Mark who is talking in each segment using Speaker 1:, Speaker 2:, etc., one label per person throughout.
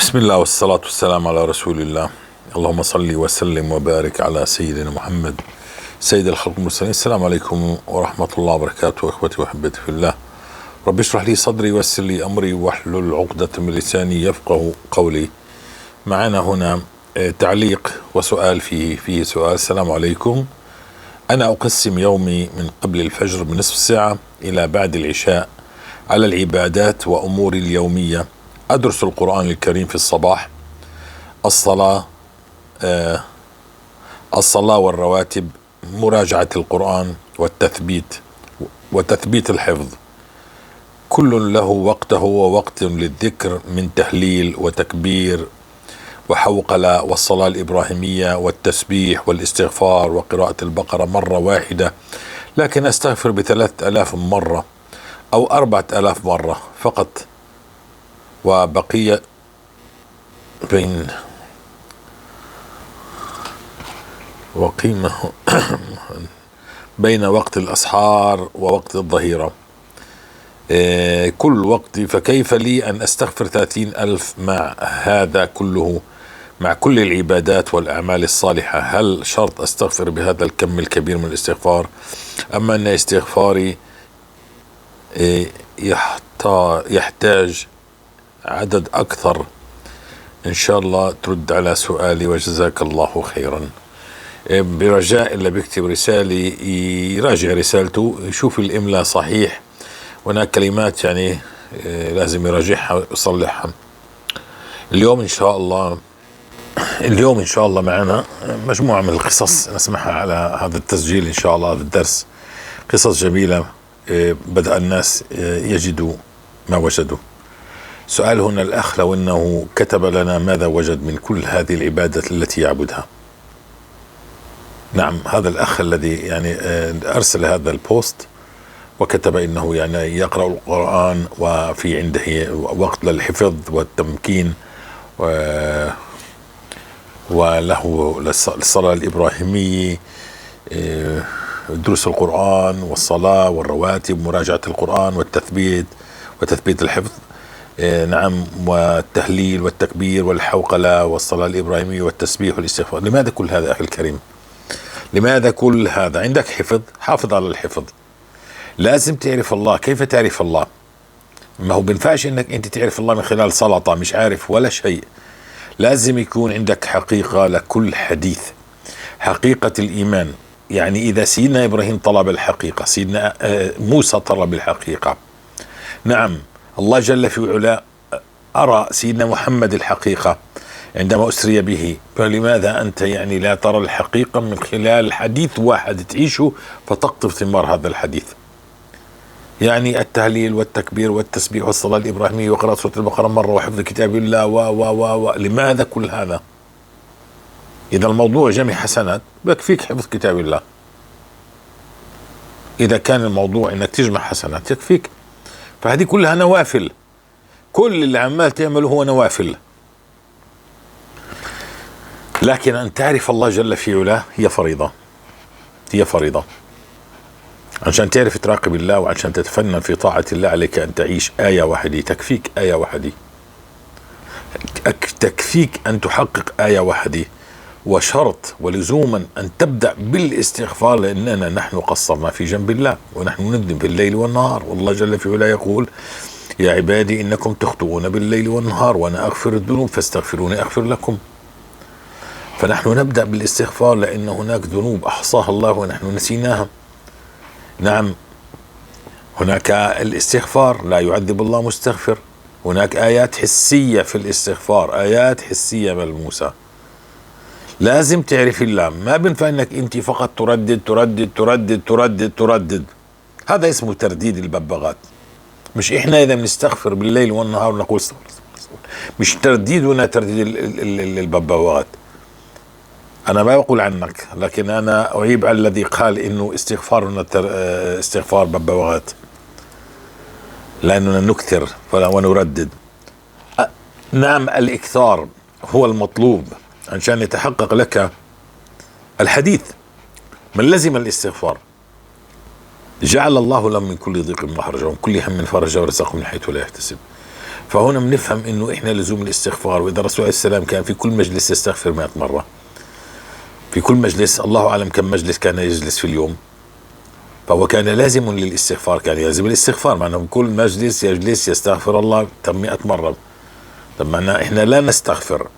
Speaker 1: بسم الله والصلاة والسلام على رسول الله. اللهم صل وسلم وبارك على سيدنا محمد سيد الخلق المرسلين. السلام عليكم ورحمة الله وبركاته. إخوتي وأحبتي في الله، رب اشرح لي صدري ويسر لي أمري واحلل عقدة من لساني يفقه قولي. معنا هنا تعليق وسؤال، فيه سؤال. السلام عليكم، أنا أقسم يومي من قبل الفجر بنصف ساعة إلى بعد العشاء على العبادات وأموري اليومية. أدرس القرآن الكريم في الصباح، الصلاة والرواتب، مراجعة القرآن والتثبيت وتثبيت الحفظ، كل له وقته ووقت للذكر من تهليل وتكبير وحوقلة والصلاة الإبراهيمية والتسبيح والاستغفار وقراءة البقرة مرة واحدة، لكن أستغفر ب3000 مرة أو 4000 مرة فقط، وبقية بين وقيمة بين وقت الأسحار ووقت الظهيرة، كل وقت. فكيف لي أن أستغفر 30,000 مع هذا كله، مع كل العبادات والأعمال الصالحة؟ هل شرط أستغفر بهذا الكم الكبير من الاستغفار؟ أما أن استغفاري يحتاج عدد أكثر. إن شاء الله ترد على سؤالي وجزاك الله خيرا. برجاء اللي بيكتب رسالة يراجع رسالته، يشوف الإملاء صحيح، هناك كلمات يعني لازم يراجعها ويصلحها. اليوم إن شاء الله معنا مجموعة من القصص نسمعها على هذا التسجيل إن شاء الله، هذا الدرس. قصص جميلة، بدأ الناس يجدوا ما وجدوا. سؤال هنا الأخ، لو أنه كتب لنا ماذا وجد من كل هذه العبادات التي يعبدها. نعم، هذا الأخ الذي يعني أرسل هذا البوست وكتب إنه يعني يقرأ القرآن وفي عنده وقت للحفظ والتمكين وله الصلاة الإبراهيمية، دروس القرآن والصلاة والرواتب، مراجعة القرآن والتثبيت وتثبيت الحفظ، نعم، والتهليل والتكبير والحوقلة والصلاة الإبراهيمية والتسبيح والاستغفار. لماذا كل هذا أخي الكريم؟ لماذا كل هذا؟ عندك حفظ، حافظ على الحفظ. لازم تعرف الله. كيف تعرف الله؟ ما هو بينفعش انك انت تعرف الله من خلال سلطة مش عارف ولا شيء. لازم يكون عندك حقيقة لكل حديث، حقيقة الإيمان. يعني إذا سيدنا إبراهيم طلب الحقيقة، سيدنا موسى طلب الحقيقة، نعم، الله جل في علاه أرى سيدنا محمد الحقيقة عندما أسري به. فلماذا أنت يعني لا ترى الحقيقة من خلال حديث واحد تعيشه فتقطف ثمار هذا الحديث؟ يعني التهليل والتكبير والتسبيح والصلاة الإبراهيمية وقراءة سورة البقرة مرة وحفظ كتاب الله و و و و لماذا كل هذا؟ إذا الموضوع جمع حسنات بكفيك حفظ كتاب الله. إذا كان الموضوع إنك تجمع حسنات يكفيك. فهذه كلها نوافل، كل اللي عمال تعمله هو نوافل. لكن أن تعرف الله جل في علاه هي فريضة، هي فريضة. عشان تعرف تراقب الله وعشان تتفنن في طاعة الله عليك أن تعيش آية واحدة تكفيك. آية واحدة تكفيك أن تحقق آية واحدة. وشرط ولزوما أن تبدأ بالاستغفار، لأننا نحن قصرنا في جنب الله ونحن نذنب بالليل والنهار. والله جل في علاه يقول: يا عبادي إنكم تخطئون بالليل والنهار وأنا أغفر الذنوب فاستغفروني أغفر لكم. فنحن نبدأ بالاستغفار لأن هناك ذنوب أحصاها الله ونحن نسيناها. نعم، هناك الاستغفار لا يعذب الله مستغفر. هناك آيات حسية في الاستغفار، آيات حسية ملموسة. لازم تعرف الله. ما بينفع انك انت فقط تردد تردد تردد تردد تردد. هذا اسمه ترديد الببغات. مش احنا اذا بنستغفر بالليل والنهار نقول استغفر استغفر، مش ترديدنا ترديد الببغات. انا ما بقول عنك، لكن انا اعيب على الذي قال انه استغفارنا استغفار ببغات، لاننا نكثر ونردد. نعم، الاكثار هو المطلوب عشان يتحقق لك الحديث. من لزم الاستغفار جعل الله له من كل ضيق مخرجا ومن كل هم فرجا ورزقه من حيث لا يحتسب. فهنا بنفهم انه احنا لزوم الاستغفار. واذا الرسول عليه السلام كان في كل مجلس يستغفر 100 مرة، في كل مجلس، الله اعلم كم مجلس كان يجلس في اليوم، فهو كان لازم للاستغفار، كان يلزم الاستغفار، مع انه كل مجلس يجلس يستغفر الله 100 مرة. طب معناه احنا لا نستغفر،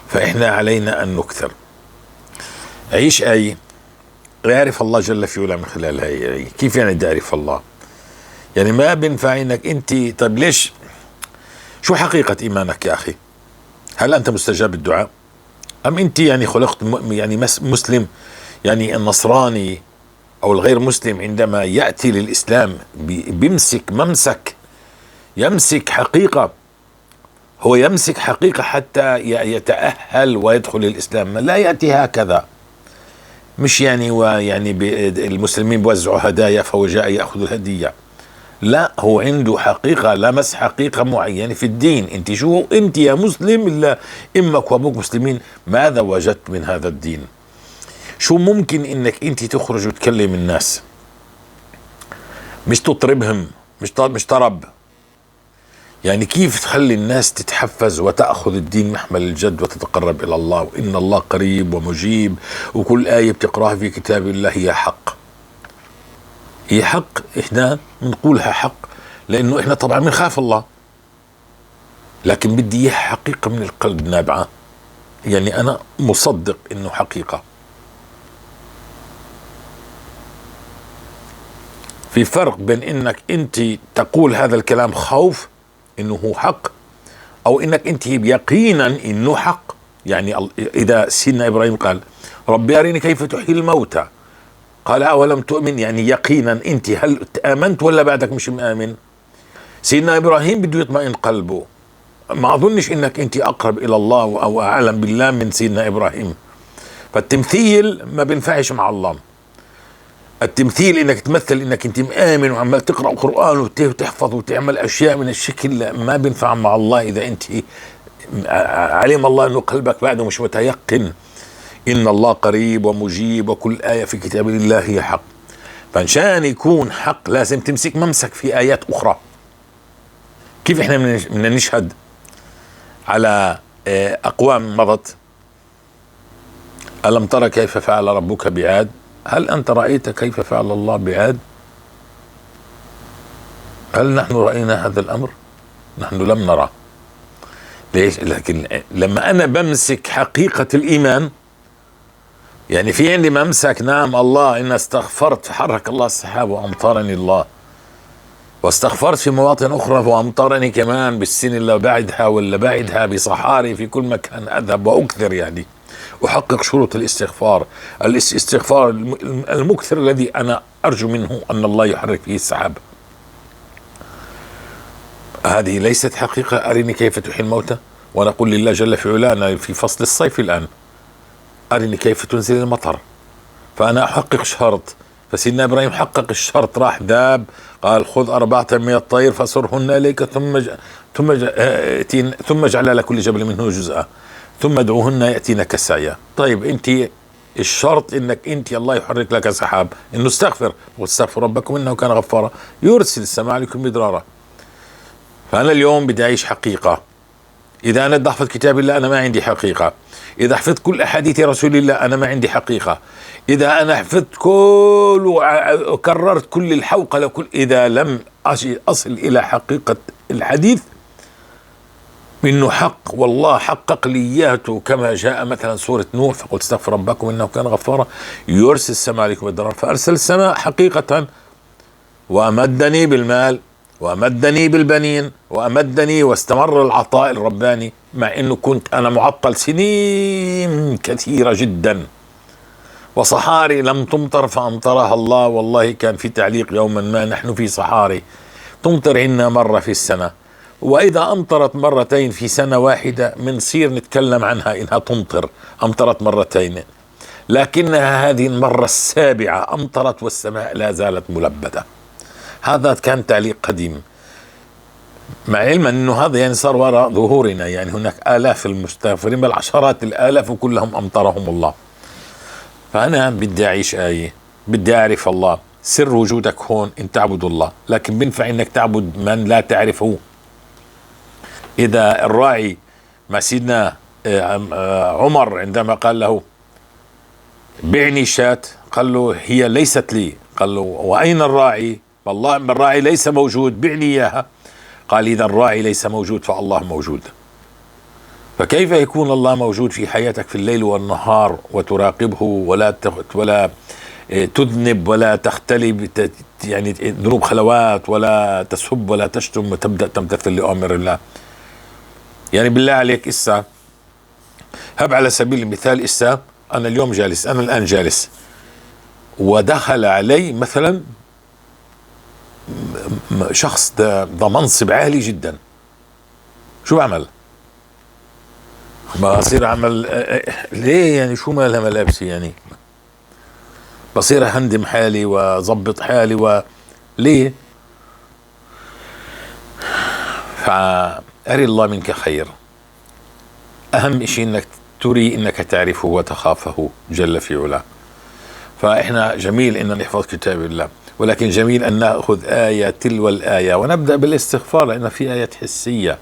Speaker 1: فاحنا علينا ان نكثر. عيش آية، اعرف الله جل في علاه من خلال هاي الآية. كيف يعني بدي اعرف الله؟ يعني ما بينفع انك انت، طيب ليش؟ شو حقيقة ايمانك يا اخي؟ هل انت مستجاب الدعاء؟ ام انت يعني خلقت يعني مسلم؟ يعني النصراني او الغير مسلم عندما ياتي للاسلام بيمسك ممسك، يمسك حقيقة، هو يمسك حقيقة حتى يتأهل ويدخل الإسلام، لا يأتي هكذا. مش يعني ويعني المسلمين بوزعوا هدايا فهو جاء يأخذ الهدية، لا، هو عنده حقيقة، لمس حقيقة معينة في الدين. انت شو انت يا مسلم، إلا امك وابوك مسلمين، ماذا وجدت من هذا الدين؟ شو ممكن انك انت تخرج وتكلم الناس، مش تطربهم، مش طرب. يعني كيف تخلي الناس تتحفز وتأخذ الدين محمل الجد وتتقرب إلى الله، وإن الله قريب ومجيب، وكل آية بتقراها في كتاب الله هي حق، هي حق. إحنا بنقولها حق لأنه إحنا طبعا بنخاف الله، لكن بدي إياها حقيقة من القلب نابعة، يعني أنا مصدق إنه حقيقة. في فرق بين إنك أنت تقول هذا الكلام خوف إنه هو حق، أو إنك أنت يقينا إنه حق. يعني إذا سيدنا إبراهيم قال ربي أرني كيف تحيي الموتى، قال أولم تؤمن، يعني يقينا أنت هل آمنت ولا بعدك مش مآمن؟ سيدنا إبراهيم بده يطمئن قلبه، ما أظنش إنك أنت أقرب إلى الله أو أعلم بالله من سيدنا إبراهيم. فالتمثيل ما بينفعش مع الله. التمثيل انك تمثل انك انت مآمن وعمال تقرأ قرآن وتحفظ وتعمل اشياء من الشكل، ما بينفع مع الله اذا انت علم الله انه قلبك بعده مش متيقن ان الله قريب ومجيب وكل آية في كتاب الله هي حق. فعشان يكون حق لازم تمسك ممسك في آيات أخرى. كيف احنا بدنا نشهد على أقوام مضت؟ ألم ترى كيف فعل ربك بعاد؟ هل أنت رأيت كيف فعل الله بعاد؟ هل نحن رأينا هذا الأمر؟ نحن لم نرى. ليش؟ لكن لما أنا بمسك حقيقة الإيمان، يعني في عندي ممسك، نعم الله إن استغفرت حرك الله السحاب وأمطرني الله، واستغفرت في مواطن أخرى وأمطرني كمان بالسن اللي بعدها واللي بعدها بصحاري في كل مكان أذهب وأكثر، يعني أحقق شروط الاستغفار، الاستغفار المكثر الذي أنا أرجو منه أن الله يحرك فيه السحاب. هذه ليست حقيقة. أرني كيف تحيي الموتى، ونقول لله جل في علاه في فصل الصيف الآن أرني كيف تنزل المطر، فأنا أحقق شرط. فسيدنا إبراهيم حقق الشرط، راح ذاب قال خذ 4 من الطير فصرهن إليك ثم اجعل على كل جبل منه جزءا ثم ادعوهن يأتينك سعيا. طيب انت الشرط انك انت الله يحرك لك سحاب، انه استغفر واستغفر ربكم انه كان غفارا يرسل السماء عليكم مدرارا. فانا اليوم بدي اعيش حقيقة. اذا انا بدي احفظ كتاب الله انا ما عندي حقيقة، اذا حفظت كل احاديث رسول الله انا ما عندي حقيقة، اذا انا حفظت كل وكررت كل الحوقله كل، اذا لم اصل الى حقيقة الحديث انه حق والله حقق لي اياته كما جاء مثلا سورة نوح فقلت استغفر ربكم انه كان غفارا يرسل السماء عليكم مدرارا، فارسل السماء حقيقة وامدني بالمال وامدني بالبنين وامدني، واستمر العطاء الرباني مع انه كنت انا معطل سنين كثيرة جدا، وصحاري لم تمطر فامطرها الله. والله كان في تعليق يوما ما، نحن في صحاري تمطر عنا مرة في السنة، وإذا أمطرت مرتين في سنة واحدة منصير نتكلم عنها إنها تمطر، أمطرت مرتين، لكنها هذه المرة السابعة أمطرت والسماء لا زالت ملبدة. هذا كان تعليق قديم، مع علما أنه هذا يعني صار وراء ظهورنا، يعني هناك آلاف المستغفرين بل عشرات الآلاف وكلهم أمطرهم الله. فأنا بدي أعيش آية، بدي أعرف الله، سر وجودك هون إن تعبد الله، لكن بنفع إنك تعبد من لا تعرفه. إذا الراعي مع سيدنا عمر عندما قال له بعني شاة، قال له هي ليست لي، قال له وأين الراعي؟ والله الراعي ليس موجود، بعني إياها. قال إذا الراعي ليس موجود فالله موجود. فكيف يكون الله موجود في حياتك في الليل والنهار وتراقبه ولا تذنب ولا تختلي يعني ذنوب خلوات، ولا تسب ولا تشتم، وتبدأ تمتثل لأمر الله؟ يعني بالله عليك إسا هب على سبيل المثال، إسا أنا اليوم جالس، أنا الآن جالس، ودخل علي مثلا شخص ذا منصب عالي جدا، شو بعمل؟ بصير أعمل ليه يعني؟ شو مالها ملابسي يعني؟ بصير أهندم حالي وأظبط حالي ليه؟ فأري الله منك خير. أهم شيء إنك تري إنك تعرفه وتخافه جل في علاه. فإحنا جميل إن نحفظ كتاب الله، ولكن جميل أن نأخذ آية تلو الآية ونبدأ بالاستغفار، لأن في آيات حسية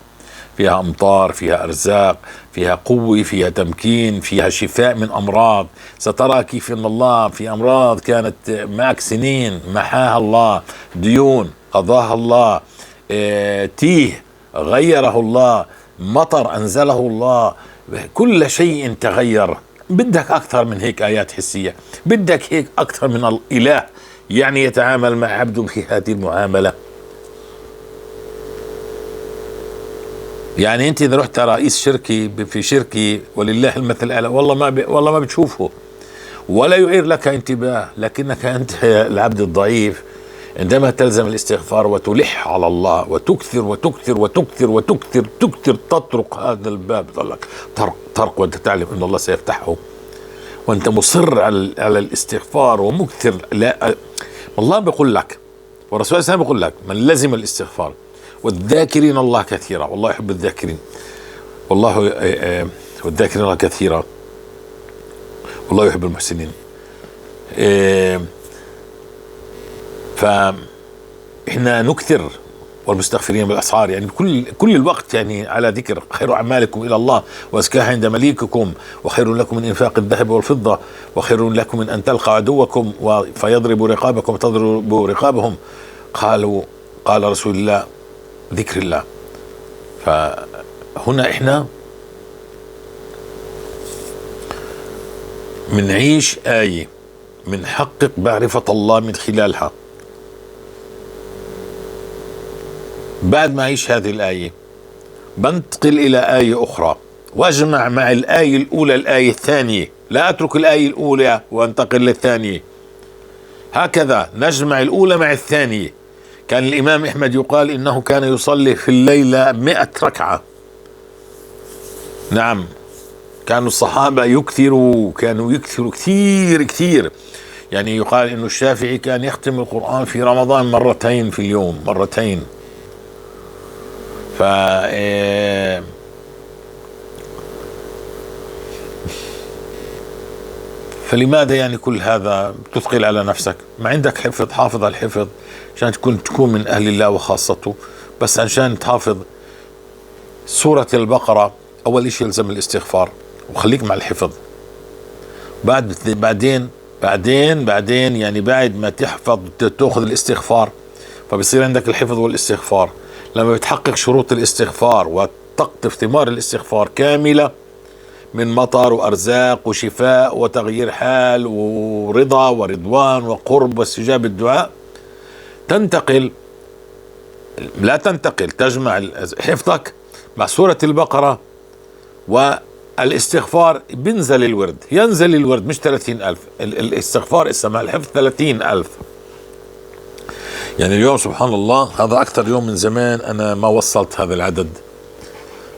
Speaker 1: فيها أمطار، فيها أرزاق، فيها قوة، فيها تمكين، فيها شفاء من أمراض. سترى كيف أن الله في أمراض كانت معك سنين محاها الله، ديون قضاها الله، تيه غيره الله، مطر أنزله الله، كل شيء تغير. بدك أكثر من هيك آيات حسية، بدك هيك أكثر من الإله يعني يتعامل مع عبده في هذه المعاملة. يعني أنت إذا رحت رئيس شركة في شركة ولله المثل الأعلى، والله ما بتشوفه ولا يعير لك انتباه، لكنك أنت العبد الضعيف عندما تلزم الاستغفار وتلح على الله وتكثر وتكثر وتكثر وتكثر تكثر، تطرق هذا الباب، ضلك طرق طرق، وأنت تعلم أن الله سيفتحه، وأنت مصر على الاستغفار ومكثر. لا، الله بيقول لك والرسول صلى الله عليه وسلم بيقول لك من لزم الاستغفار والذاكرين الله كثيرا، والله يحب الذاكرين، والله والذاكرين الله كثيرا والله يحب المحسنين. فإحنا نكثر والمستغفرين بالأسحار، يعني كل الوقت يعني على ذكر خير أعمالكم إلى الله وأزكاها عند مليككم، وخير لكم من إنفاق الذهب والفضة، وخير لكم من أن تلقى عدوكم فيضرب رقابكم وتضرب رقابهم. قال رسول الله ذكر الله. فهنا إحنا منعيش آية منحقق معرفة الله من خلالها. بعد ما أعيش هذه الآية بنتقل إلى آية أخرى وأجمع مع الآية الأولى الآية الثانية، لا أترك الآية الأولى وأنتقل للثانية. هكذا نجمع الأولى مع الثانية. كان الإمام أحمد يقال إنه كان يصلي في الليلة 100 ركعة. نعم، كانوا الصحابة يكثروا، كانوا يكثروا كثير كثير. يعني يقال إنه الشافعي كان يختم القرآن في رمضان مرتين في اليوم، مرتين. فلماذا يعني كل هذا تثقل على نفسك؟ ما عندك حفظ، حافظ على الحفظ عشان تكون من أهل الله وخاصته. بس عشان تحافظ سورة البقرة أول شيء يلزم الاستغفار، وخليك مع الحفظ. بعد بعدين بعدين يعني بعد ما تحفظ تأخذ الاستغفار، فبصير عندك الحفظ والاستغفار. لما بتحقق شروط الاستغفار وتقطف ثمار الاستغفار كاملة من مطر وأرزاق وشفاء وتغيير حال ورضا ورضوان وقرب واستجابة الدعاء، تنتقل، لا تنتقل، تجمع حفظك مع سورة البقرة والاستغفار. بينزل الورد، ينزل الورد مش 30,000، الاستغفار اسمها مع الحفظ 30,000. يعني اليوم سبحان الله هذا أكثر يوم من زمان أنا ما وصلت هذا العدد،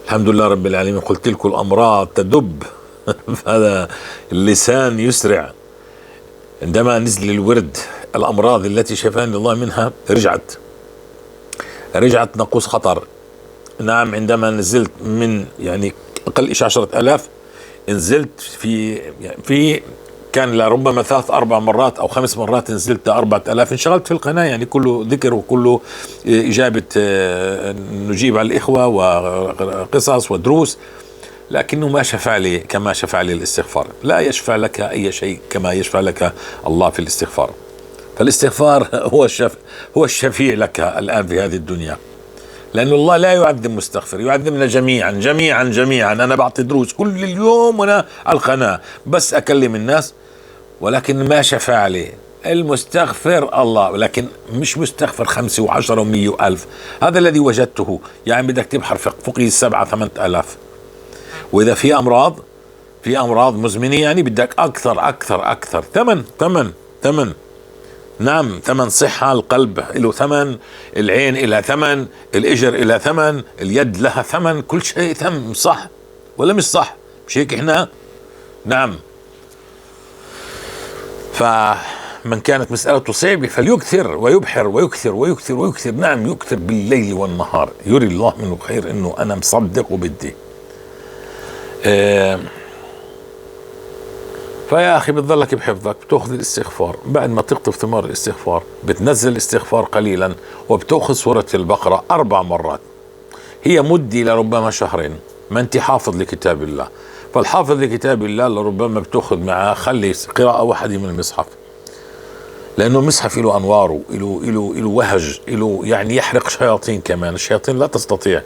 Speaker 1: الحمد لله رب العالمين. قلت لكم الأمراض تدب هذا اللسان يسرع. عندما نزل الورد الأمراض التي شفاني الله منها رجعت ناقوس خطر. نعم، عندما نزلت من يعني أقل شيء 10,000 نزلت في يعني في كان لربما 3 4 مرات أو 5 مرات نزلت 4000، انشغلت في القناة، يعني كله ذكر وكله إجابة، نجيب على الإخوة وقصص ودروس، لكنه ما شفع لي كما شفع لي الاستغفار. لا يشفع لك أي شيء كما يشفع لك الله في الاستغفار. فالاستغفار هو الشفيع لك الآن في هذه الدنيا، لأن الله لا يعذب مستغفر، يعذبنا جميعا جميعا جميعا. أنا بعطي دروس كل اليوم وأنا على القناة بس أكلم الناس، ولكن ما شفع لي المستغفر الله، ولكن مش مستغفر 5 و10 و100 و1000، هذا الذي وجدته. يعني بدك تبحر فوقي 7 8000، وإذا في أمراض، في أمراض مزمنة يعني بدك أكثر أكثر أكثر. ثمن ثمن ثمن، نعم ثمن صحة، القلب له ثمن، العين لها ثمن، الإجر لها ثمن، اليد لها ثمن، كل شيء ثمن. صح ولا مش صح؟ مش هيك إحنا؟ نعم. فمن كانت مسألته صعبة فليكثر ويبحر ويكثر ويكثر ويكثر، نعم يكثر بالليل والنهار، يري الله منه خير إنه أنا مصدق وبدي. فيا أخي بتظلك بحفظك، بتأخذ الاستغفار، بعد ما تقطف ثمار الاستغفار بتنزل الاستغفار قليلا، وبتأخذ سورة البقرة 4 مرات، هي مدة لربما شهرين، ما أنت حافظ لكتاب الله، فالحافظ لكتاب الله لربما بتأخذ معاه خلي قراءة واحدة من المصحف، لأنه المصحف له أنواره، له وهج، له يعني يحرق شياطين كمان، الشياطين لا تستطيع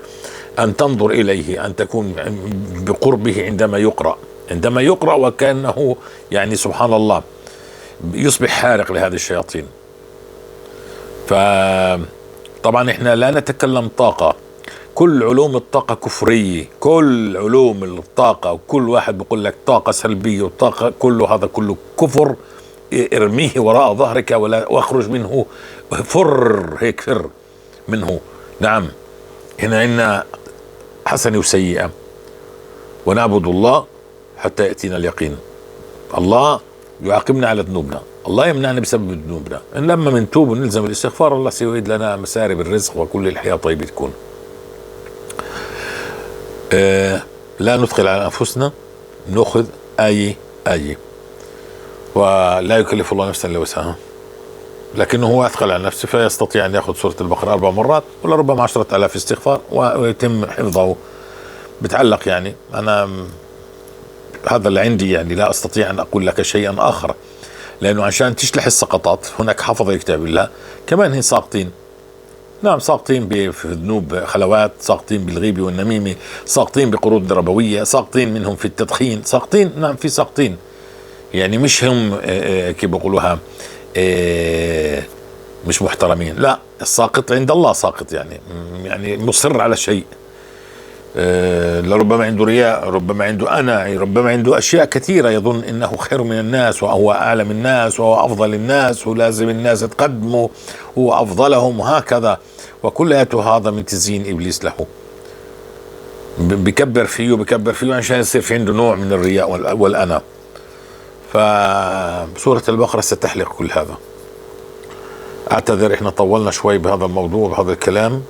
Speaker 1: أن تنظر إليه، أن تكون بقربه عندما يقرأ، عندما يقرأ وكأنه يعني سبحان الله يصبح حارق لهذه الشياطين. فطبعا احنا لا نتكلم طاقة، كل علوم الطاقة كفرية، كل علوم الطاقة وكل واحد بيقول لك طاقة سلبية وطاقة، كله هذا كله كفر، ارميه وراء ظهرك ولا واخرج منه، فر هيك فر منه. نعم هنا عندنا حسنة وسيئة، ونعبد الله حتى يأتينا اليقين. الله يعاقبنا على ذنوبنا، الله يمنعنا بسبب ذنوبنا، إن لما منتوب ونلزم الاستغفار الله سيعيد لنا مسارب الرزق وكل الحياة طيبة تكون. لا نثقل على أنفسنا، نأخذ آية آية، ولا يكلف الله نفسا إلا وسعها، لكنه هو أثقل على نفسه فيستطيع أن يأخذ سورة البقرة 4 مرات ولربما 10,000 استغفار ويتم حفظه. بتعلق يعني أنا هذا اللي عندي، يعني لا أستطيع أن أقول لك شيئا آخر، لأنه عشان تشلح السقطات هناك حفظ كتاب الله كمان هي ساقطين، نعم ساقطين في ذنوب خلوات، ساقطين بالغيبة والنميمة، ساقطين بقروض ربوية، ساقطين منهم في التدخين، ساقطين، نعم في ساقطين، يعني مش هم كيف بيقولوها مش محترمين، لا الساقط عند الله ساقط، يعني مصر على شيء، لربما عنده رياء، ربما عنده أنا، ربما عنده أشياء كثيرة يظن إنه خير من الناس وهو أعلم الناس وهو أفضل الناس ولازم الناس تقدمه هو أفضلهم وهكذا، وكلياته هذا من تزيين إبليس له، بكبر فيه وبكبر فيه عشان يصير في عنده نوع من الرياء والأنا. فسورة البقرة ستحلق كل هذا. أعتذر إحنا طولنا شوي بهذا الموضوع بهذا الكلام.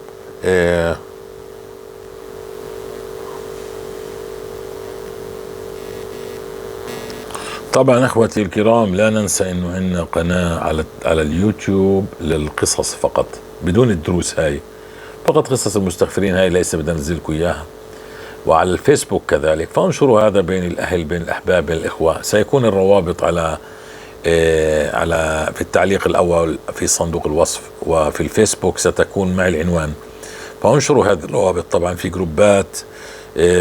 Speaker 1: طبعا اخوتي الكرام لا ننسى انه عندنا قناة على اليوتيوب للقصص فقط، بدون الدروس هاي، فقط قصص المستغفرين هاي ليس بدنا ننزلكم اياها، وعلى الفيسبوك كذلك. فانشروا هذا بين الاهل بين الاحباب بين الاخوة. سيكون الروابط على في التعليق الاول في صندوق الوصف، وفي الفيسبوك ستكون مع العنوان. فانشروا هذه الروابط. طبعا في جروبات،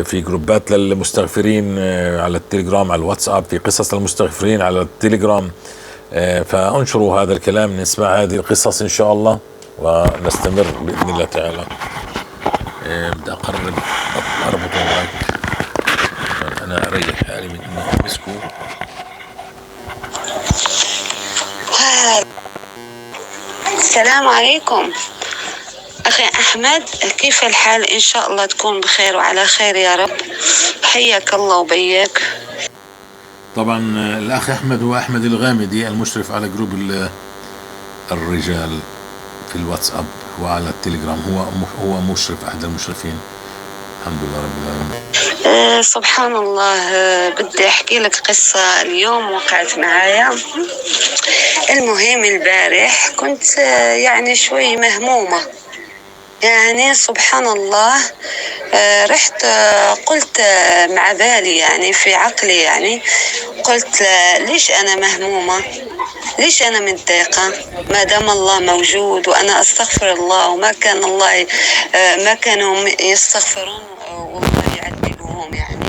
Speaker 1: في جروبات للمستغفرين على التليجرام، على الواتساب، في قصص للمستغفرين على التليجرام. فانشروا هذا الكلام، نسمع هذه القصص ان شاء الله ونستمر باذن الله تعالى. بدي اقرب اربط المايك عشان انا اريح حالي من انه امسكه.
Speaker 2: السلام عليكم أخي أحمد، كيف الحال؟ إن شاء الله تكون بخير وعلى خير يا رب، حياك الله وبياك.
Speaker 1: طبعا الأخ أحمد هو أحمد الغامدي المشرف على جروب الرجال في الواتساب وعلى التليجرام، هو مشرف، أحد المشرفين. الحمد لله رب العالمين.
Speaker 2: سبحان الله، بدي أحكي لك قصة اليوم وقعت معايا. المهم البارح كنت يعني شوي مهمومة، يعني سبحان الله، رحت، قلت مع بالي يعني في عقلي، يعني قلت ليش أنا مهمومة، ليش أنا متضايقة، ما دام الله موجود وأنا أستغفر الله، وما كان الله ما كانوا يستغفرون والله يعذبهم. يعني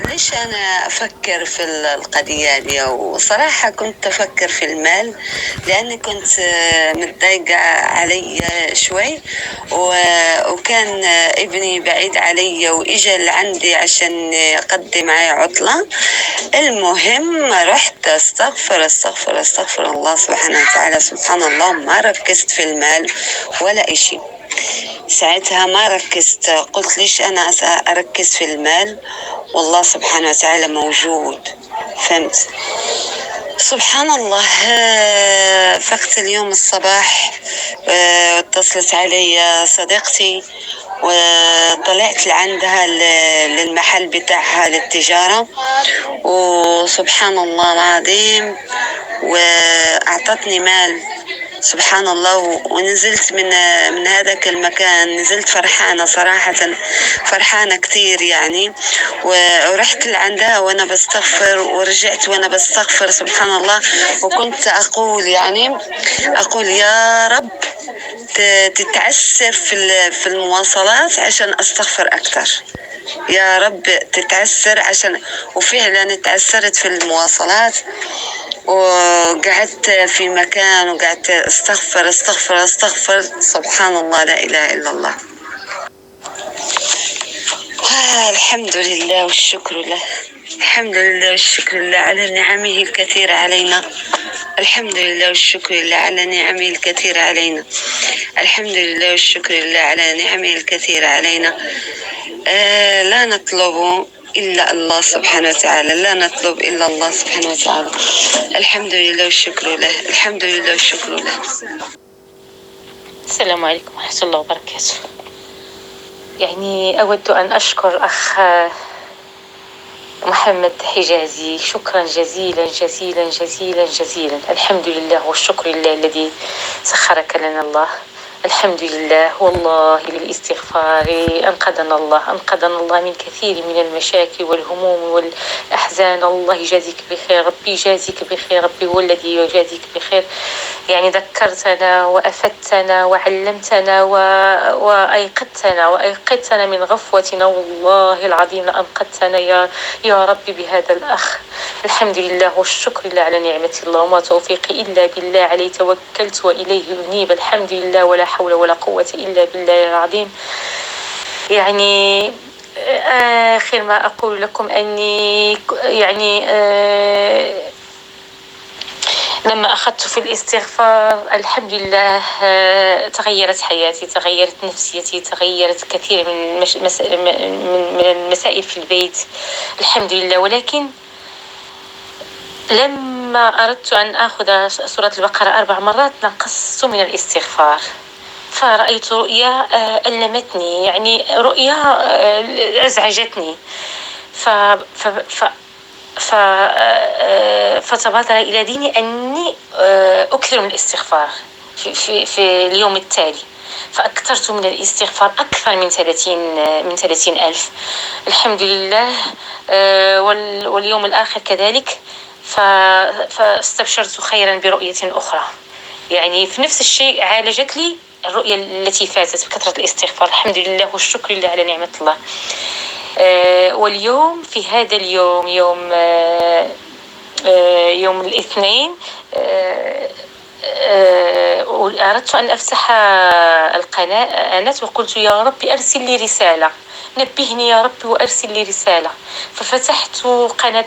Speaker 2: ليش أنا أفكر في القضية دي؟ وصراحة كنت أفكر في المال، لأني كنت متضايقة علي شوي، وكان ابني بعيد علي وإجا لعندي عشان يقضي معي عطلة. المهم رحت أستغفر أستغفر أستغفر الله سبحانه وتعالى. سبحان الله ما ركزت في المال ولا إشي ساعتها، ما ركزت. قلت ليش أنا أركز في المال والله سبحانه وتعالى موجود. فهمت؟ سبحان الله. فقت اليوم الصباح، اتصلت علي صديقتي وطلعت لعندها للمحل بتاعها للتجارة، وسبحان الله العظيم وأعطتني مال سبحان الله. ونزلت من هذاك المكان، نزلت فرحانة صراحة، فرحانة كثير يعني. ورحت لعندها وأنا بستغفر، ورجعت وأنا بستغفر سبحان الله. وكنت أقول يعني أقول يا رب تتعسر في المواصلات عشان أستغفر أكثر، يا رب تتعسر عشان. وفعلا تعسرت في المواصلات، وقعدت في مكان وقعدت استغفر استغفر استغفر. سبحان الله، لا إله إلا الله. الحمد لله والشكر له، الحمد لله والشكر لله على نعمه الكثيرة علينا، الحمد لله والشكر لله على نعمه الكثيرة علينا، الحمد لله والشكر لله على نعمه الكثيرة علينا. لا نطلب إلا الله سبحانه وتعالى، لا نطلب إلا الله سبحانه وتعالى. الحمد لله والشكر له، الحمد لله والشكر له.
Speaker 3: السلام عليكم ورحمة الله وبركاته. يعني أود أن أشكر أخ محمد حجازي، شكرا جزيلا جزيلا جزيلا جزيلا. الحمد لله والشكر لله الذي سخرك لنا الله. الحمد لله، والله بالاستغفار أنقذنا الله، أنقذنا الله من كثير من المشاكل والهموم والأحزان. الله يجازيك بخير، ربي يجازيك بخير، ربي هو الذي يجازيك بخير. يعني ذكرتنا وأفدتنا وعلمتنا وأيقظتنا من غفوتنا، والله العظيم لأنقذتنا يا ربي بهذا الأخ. الحمد لله والشكر لله على نعمة الله، وما توفيقي إلا بالله، عليه توكلت وإليه أنيب. الحمد لله ولا حول ولا قوة إلا بالله العظيم. يعني آخر ما أقول لكم أني يعني لما أخذت في الاستغفار الحمد لله تغيرت حياتي، تغيرت نفسيتي، تغيرت كثير من المسائل في البيت الحمد لله. ولكن لما أردت أن أخذ سورة البقرة 4 مرات نقصت من الاستغفار، فرأيت رؤيا ألمتني، يعني رؤيا أزعجتني، فتبادر إلى ديني أني أكثر من الاستغفار في اليوم التالي، فأكثرت من الاستغفار أكثر من 30,000 الحمد لله. واليوم الآخر كذلك فاستبشرت خيرا برؤية أخرى، يعني في نفس الشيء عالجت لي الرؤية التي فاتت بكثرة الاستغفار. الحمد لله والشكر لله على نعمة الله. واليوم في هذا اليوم يوم الاثنين أردت أن أفتح القناة أنا وقلت يا ربي أرسل لي رسالة، نبهني يا ربي وأرسل لي رسالة. ففتحت قناة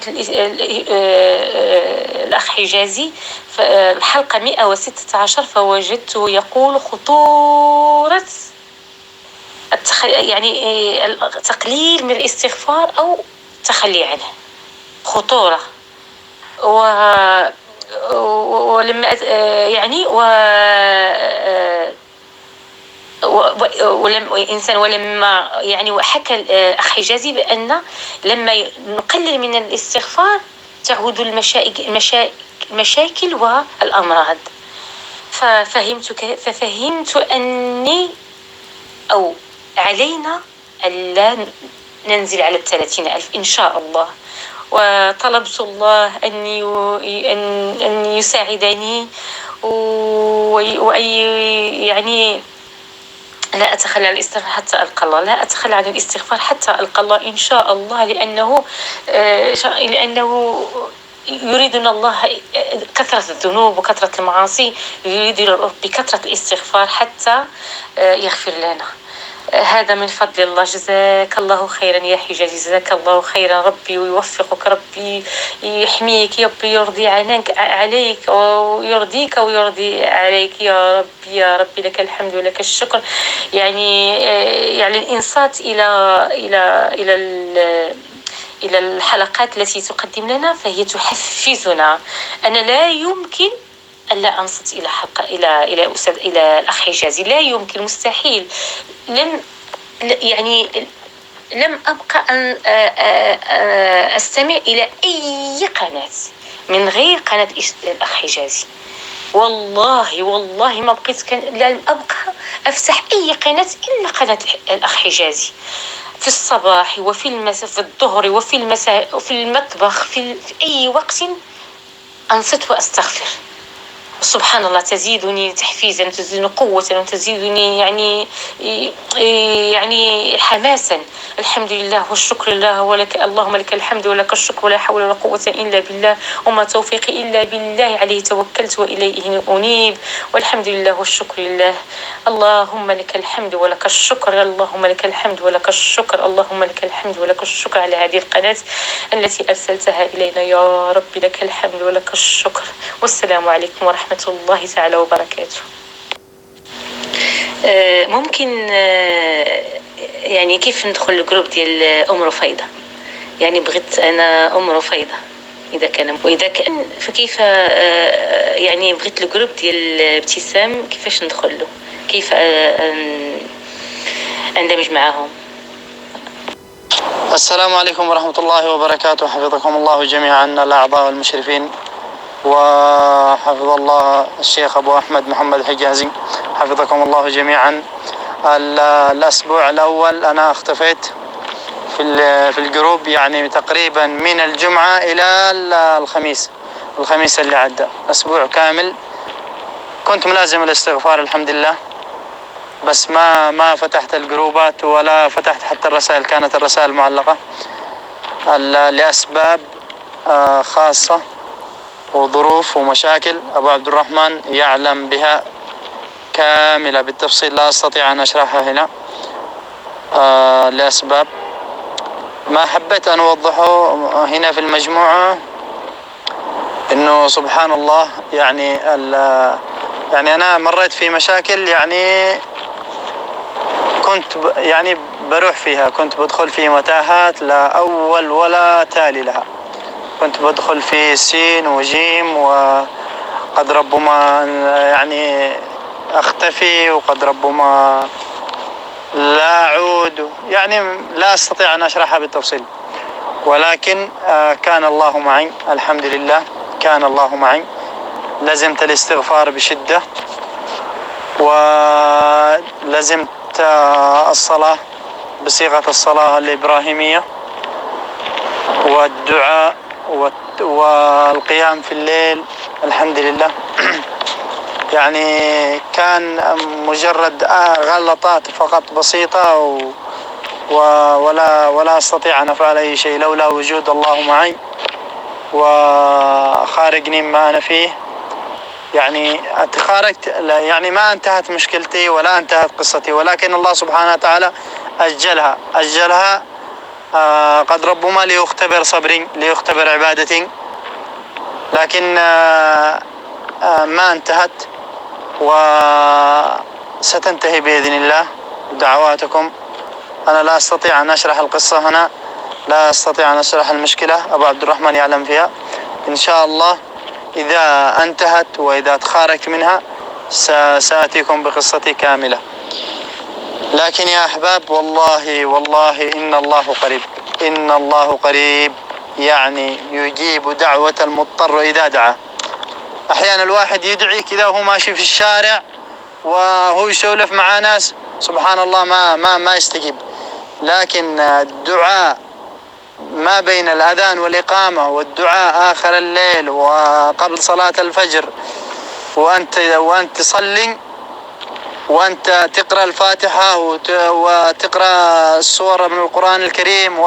Speaker 3: الأخ حجازي الحلقة 116، فوجدته يقول خطورة يعني التقليل من الاستغفار أو التخلي عنه، خطورة. ولما يعني ولم إنسان ولما يعني وحكى الأخ حجازي بأن لما نقلل من الاستغفار تعود المشاكل والأمراض. ففهمت أني أو علينا ألا ننزل على 30,000 إن شاء الله. وطلبت الله أن يساعدني وأن يعني لا أتخلى عن الاستغفار حتى ألقى الله، لا أتخلى عن الاستغفار حتى ألقى الله إن شاء الله، لأنه يريدنا الله كثرة الذنوب وكثرة المعاصي، يريد بكثرة الاستغفار حتى يغفر لنا. هذا من فضل الله. جزاك الله خيرا يا حجازي، جزاك الله خيرا، ربي ويوفقك، ربي يحميك، ربي يرضي عنك عليك ويرضيك ويرضي عليك يا ربي، يا ربي لك الحمد ولك الشكر. يعني الإنصات إلى إلى إلى إلى الحلقات التي تقدم لنا فهي تحفزنا. أنا لا يمكن ألا أنصت إلى حلقة إلى إلى أستاذ إلى الأخ حجازي، لا يمكن، مستحيل. لم يعني لم أبقى أن أستمع إلى أي قناة من غير قناة الأخ حجازي، والله والله ما بقيت لن أبقى أفتح أي قناة إلا قناة الأخ حجازي، في الصباح وفي المساء، في الظهر وفي المساء، وفي المطبخ، في أي وقت أنصت وأستغفر. سبحان الله تزيدني تحفيزا، تزيدني قوة، وتزيدني يعني حماسا. الحمد لله والشكر لله، ولك اللهم لك الحمد ولك الشكر، ولا حول ولا قوة إلا بالله، وما توفيقي إلا بالله، عليه توكلت وإليه أنيب، والحمد لله والشكر لله. اللهم لك الحمد ولك الشكر، اللهم لك الحمد ولك الشكر، اللهم لك الحمد ولك الشكر على هذه القناة التي أرسلتها إلينا يا رب، لك الحمد ولك الشكر. والسلام عليكم ورحمة الله تعالى وبركاته. ممكن يعني كيف ندخل ال groupe ديال أم رفيدة؟ يعني بغيت أنا أم رفيدة إذا كان، وإذا كان فكيف يعني بغيت ال groupe ديال ابتسام كيفاش ندخل له؟ كيف أندمج معهم؟
Speaker 4: السلام عليكم ورحمة الله وبركاته، حفظكم الله جميعا الأعضاء والمشرفين، وحفظ الله الشيخ أبو أحمد محمد حجازي، حفظكم الله جميعا. الأسبوع الأول أنا اختفيت في ال group، يعني تقريبا من الجمعة إلى الخميس اللي عدى، أسبوع كامل كنت ملازم الاستغفار الحمد لله، بس ما فتحت الجروبات ولا فتحت حتى الرسائل، كانت الرسائل معلقة لأسباب خاصة وظروف ومشاكل أبو عبد الرحمن يعلم بها كاملة بالتفصيل، لا أستطيع أن أشرحها هنا لأسباب ما حبيت أن أوضحه هنا في المجموعة. إنه سبحان الله، يعني يعني أنا مريت في مشاكل، يعني كنت يعني بروح فيها، كنت بدخل في متاهات لا أول ولا تالي لها، كنت بدخل في سين وجيم، وقد ربما يعني أختفي، وقد ربما لا أعود، يعني لا أستطيع أن أشرحها بالتفصيل، ولكن كان الله معي الحمد لله، كان الله معي. لزمت الاستغفار بشدة، ولزمت الصلاة بصيغة الصلاة الإبراهيمية، والدعاء والقيام في الليل الحمد لله. يعني كان مجرد غلطات فقط بسيطة، ولا أستطيع أن أفعل أي شيء لولا وجود الله معي وخارجني مما أنا فيه. يعني تخارجت، يعني ما انتهت مشكلتي ولا انتهت قصتي، ولكن الله سبحانه وتعالى أجلها قد ربما ليختبر صبري، ليختبر عبادتي، لكن ما انتهت وستنتهي بإذن الله. دعواتكم. أنا لا أستطيع أن أشرح القصة هنا، لا أستطيع أن أشرح المشكلة، أبو عبد الرحمن يعلم فيها. إن شاء الله إذا انتهت وإذا تخارجت منها سآتيكم بقصتي كاملة. لكن يا أحباب، والله والله إن الله قريب، إن الله قريب، يعني يجيب دعوة المضطر إذا دعاه. أحيانا الواحد يدعي كذا وهو ماشي في الشارع وهو يسولف مع ناس، سبحان الله ما يستجيب. لكن الدعاء ما بين الأذان والإقامة، والدعاء آخر الليل وقبل صلاة الفجر، وأنت تصلي وأنت تقرأ الفاتحة وتقرأ السور من القرآن الكريم،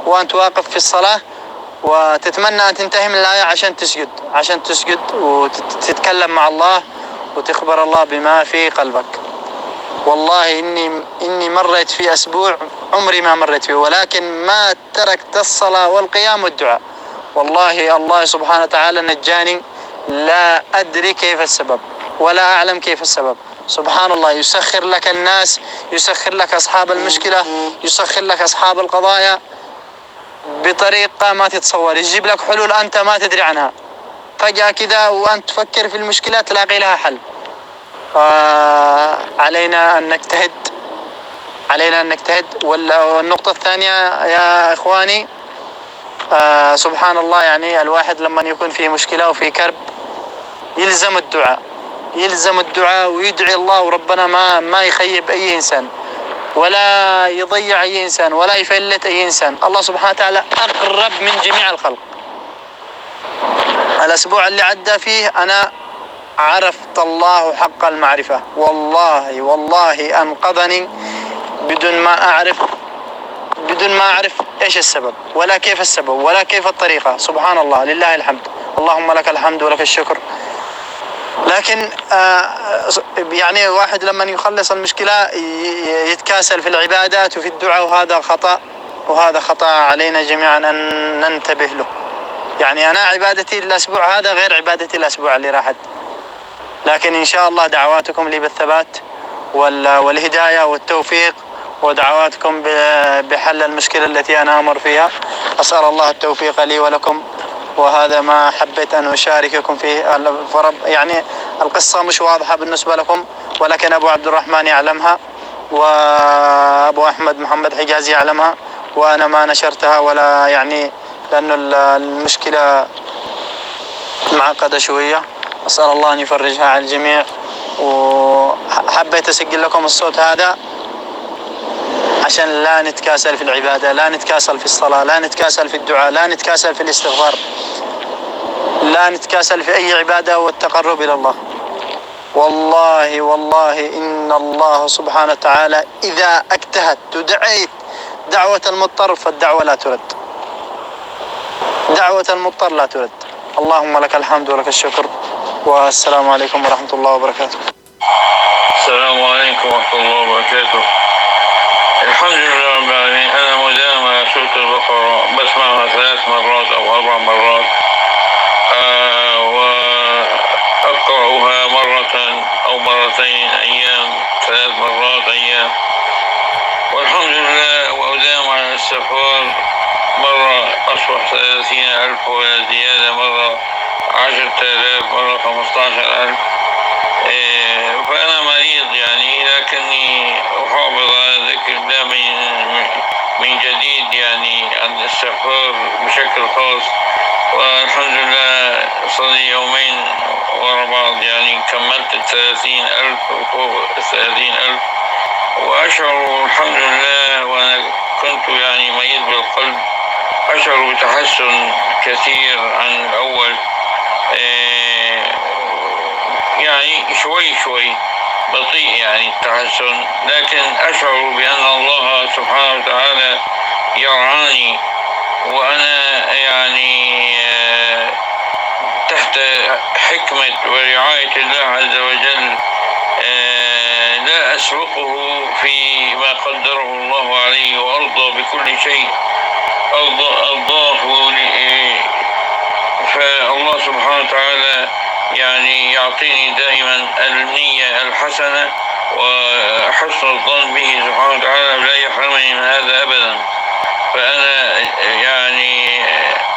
Speaker 4: وأنت واقف في الصلاة وتتمنى أن تنتهي من الآية عشان تسجد وتتكلم مع الله وتخبر الله بما في قلبك. والله إني مريت في أسبوع عمري ما مريت فيه، ولكن ما تركت الصلاة والقيام والدعاء. والله الله سبحانه وتعالى نجاني، لا أدري كيف السبب ولا أعلم كيف السبب. سبحان الله، يسخر لك الناس، يسخر لك أصحاب المشكلة، يسخر لك أصحاب القضايا بطريقة ما تتصور، يجيب لك حلول أنت ما تدري عنها. فجأة كذا وأنت تفكر في المشكلة تلاقي لها حل. علينا أن نجتهد، علينا أن نجتهد. والنقطة الثانية يا إخواني، سبحان الله، الواحد لما يكون في مشكلة وفي كرب يلزم الدعاء، يلزم الدعاء ويدعي الله، وربنا ما يخيب أي إنسان ولا يضيع أي إنسان ولا يفلت أي إنسان. الله سبحانه وتعالى أقرب من جميع الخلق. الأسبوع اللي عدى فيه أنا عرفت الله حق المعرفة، والله والله أنقذني بدون ما أعرف إيش السبب ولا كيف السبب ولا كيف الطريقة. سبحان الله، لله الحمد، اللهم لك الحمد ولك الشكر. لكن واحد لما يخلص المشكلة يتكاسل في العبادات وفي الدعاء، وهذا خطأ، وهذا خطأ علينا جميعا أن ننتبه له. أنا عبادتي الأسبوع هذا غير عبادتي الأسبوع اللي راحت، لكن إن شاء الله دعواتكم لي بالثبات والهداية والتوفيق، ودعواتكم بحل المشكلة التي أنا أمر فيها. أسأل الله التوفيق لي ولكم، وهذا ما حبيت أن أشارككم فيه. القصة مش واضحة بالنسبة لكم، ولكن أبو عبد الرحمن يعلمها، وأبو أحمد محمد حجازي يعلمها، وأنا ما نشرتها ولا لأنه المشكلة معقدة شوية. أسأل الله أن يفرجها على الجميع. وحبيت أسجل لكم الصوت هذا عشان لا نتكاسل في العبادة، لا نتكاسل في الصلاة، لا نتكاسل في الدعاء، لا نتكاسل في الاستغفار، لا نتكاسل في أي عبادة والتقرب إلى الله. والله والله إن الله سبحانه وتعالى إذا اجتهدت ودعيت دعوة المضطر فالدعوة لا ترد، دعوة المضطر لا ترد. اللهم لك الحمد ولك الشكر، والسلام عليكم ورحمة الله وبركاته.
Speaker 5: السلام عليكم ورحمة الله وبركاته. الحمد لله رب العالمين. أنا مداوم على سورة البقرة، بسمعها 3 مرات أو 4 مرات، وأقرأها مرة أو مرتين أيام، 3 مرات أيام، والحمد لله. وأداوم على الاستغفار، مرة أصبح 30,000 ولا زيادة، مرة 10,000، مرة 15,000. فأنا مريض لكني أحافظ على ذكر الله من جديد، عن الاستغفار بشكل خاص. والحمد لله صار لي يومين ورا بعض كملت 30,000 وفوق 30,000، وأشعر الحمد لله، وأنا كنت مريض بالقلب، أشعر بتحسن كثير عن الأول، شوي شوي بطيء التحسن، لكن أشعر بأن الله سبحانه وتعالى يرعاني، وأنا تحت حكمة ورعاية الله عز وجل، لا أسبقه فيما قدره الله عليه، وأرضى بكل شيء أرضاه. فالله سبحانه وتعالى يعطيني دائما النية الحسنة وحسن الظن به سبحانه وتعالى، لا يحرمني من هذا أبدا. فأنا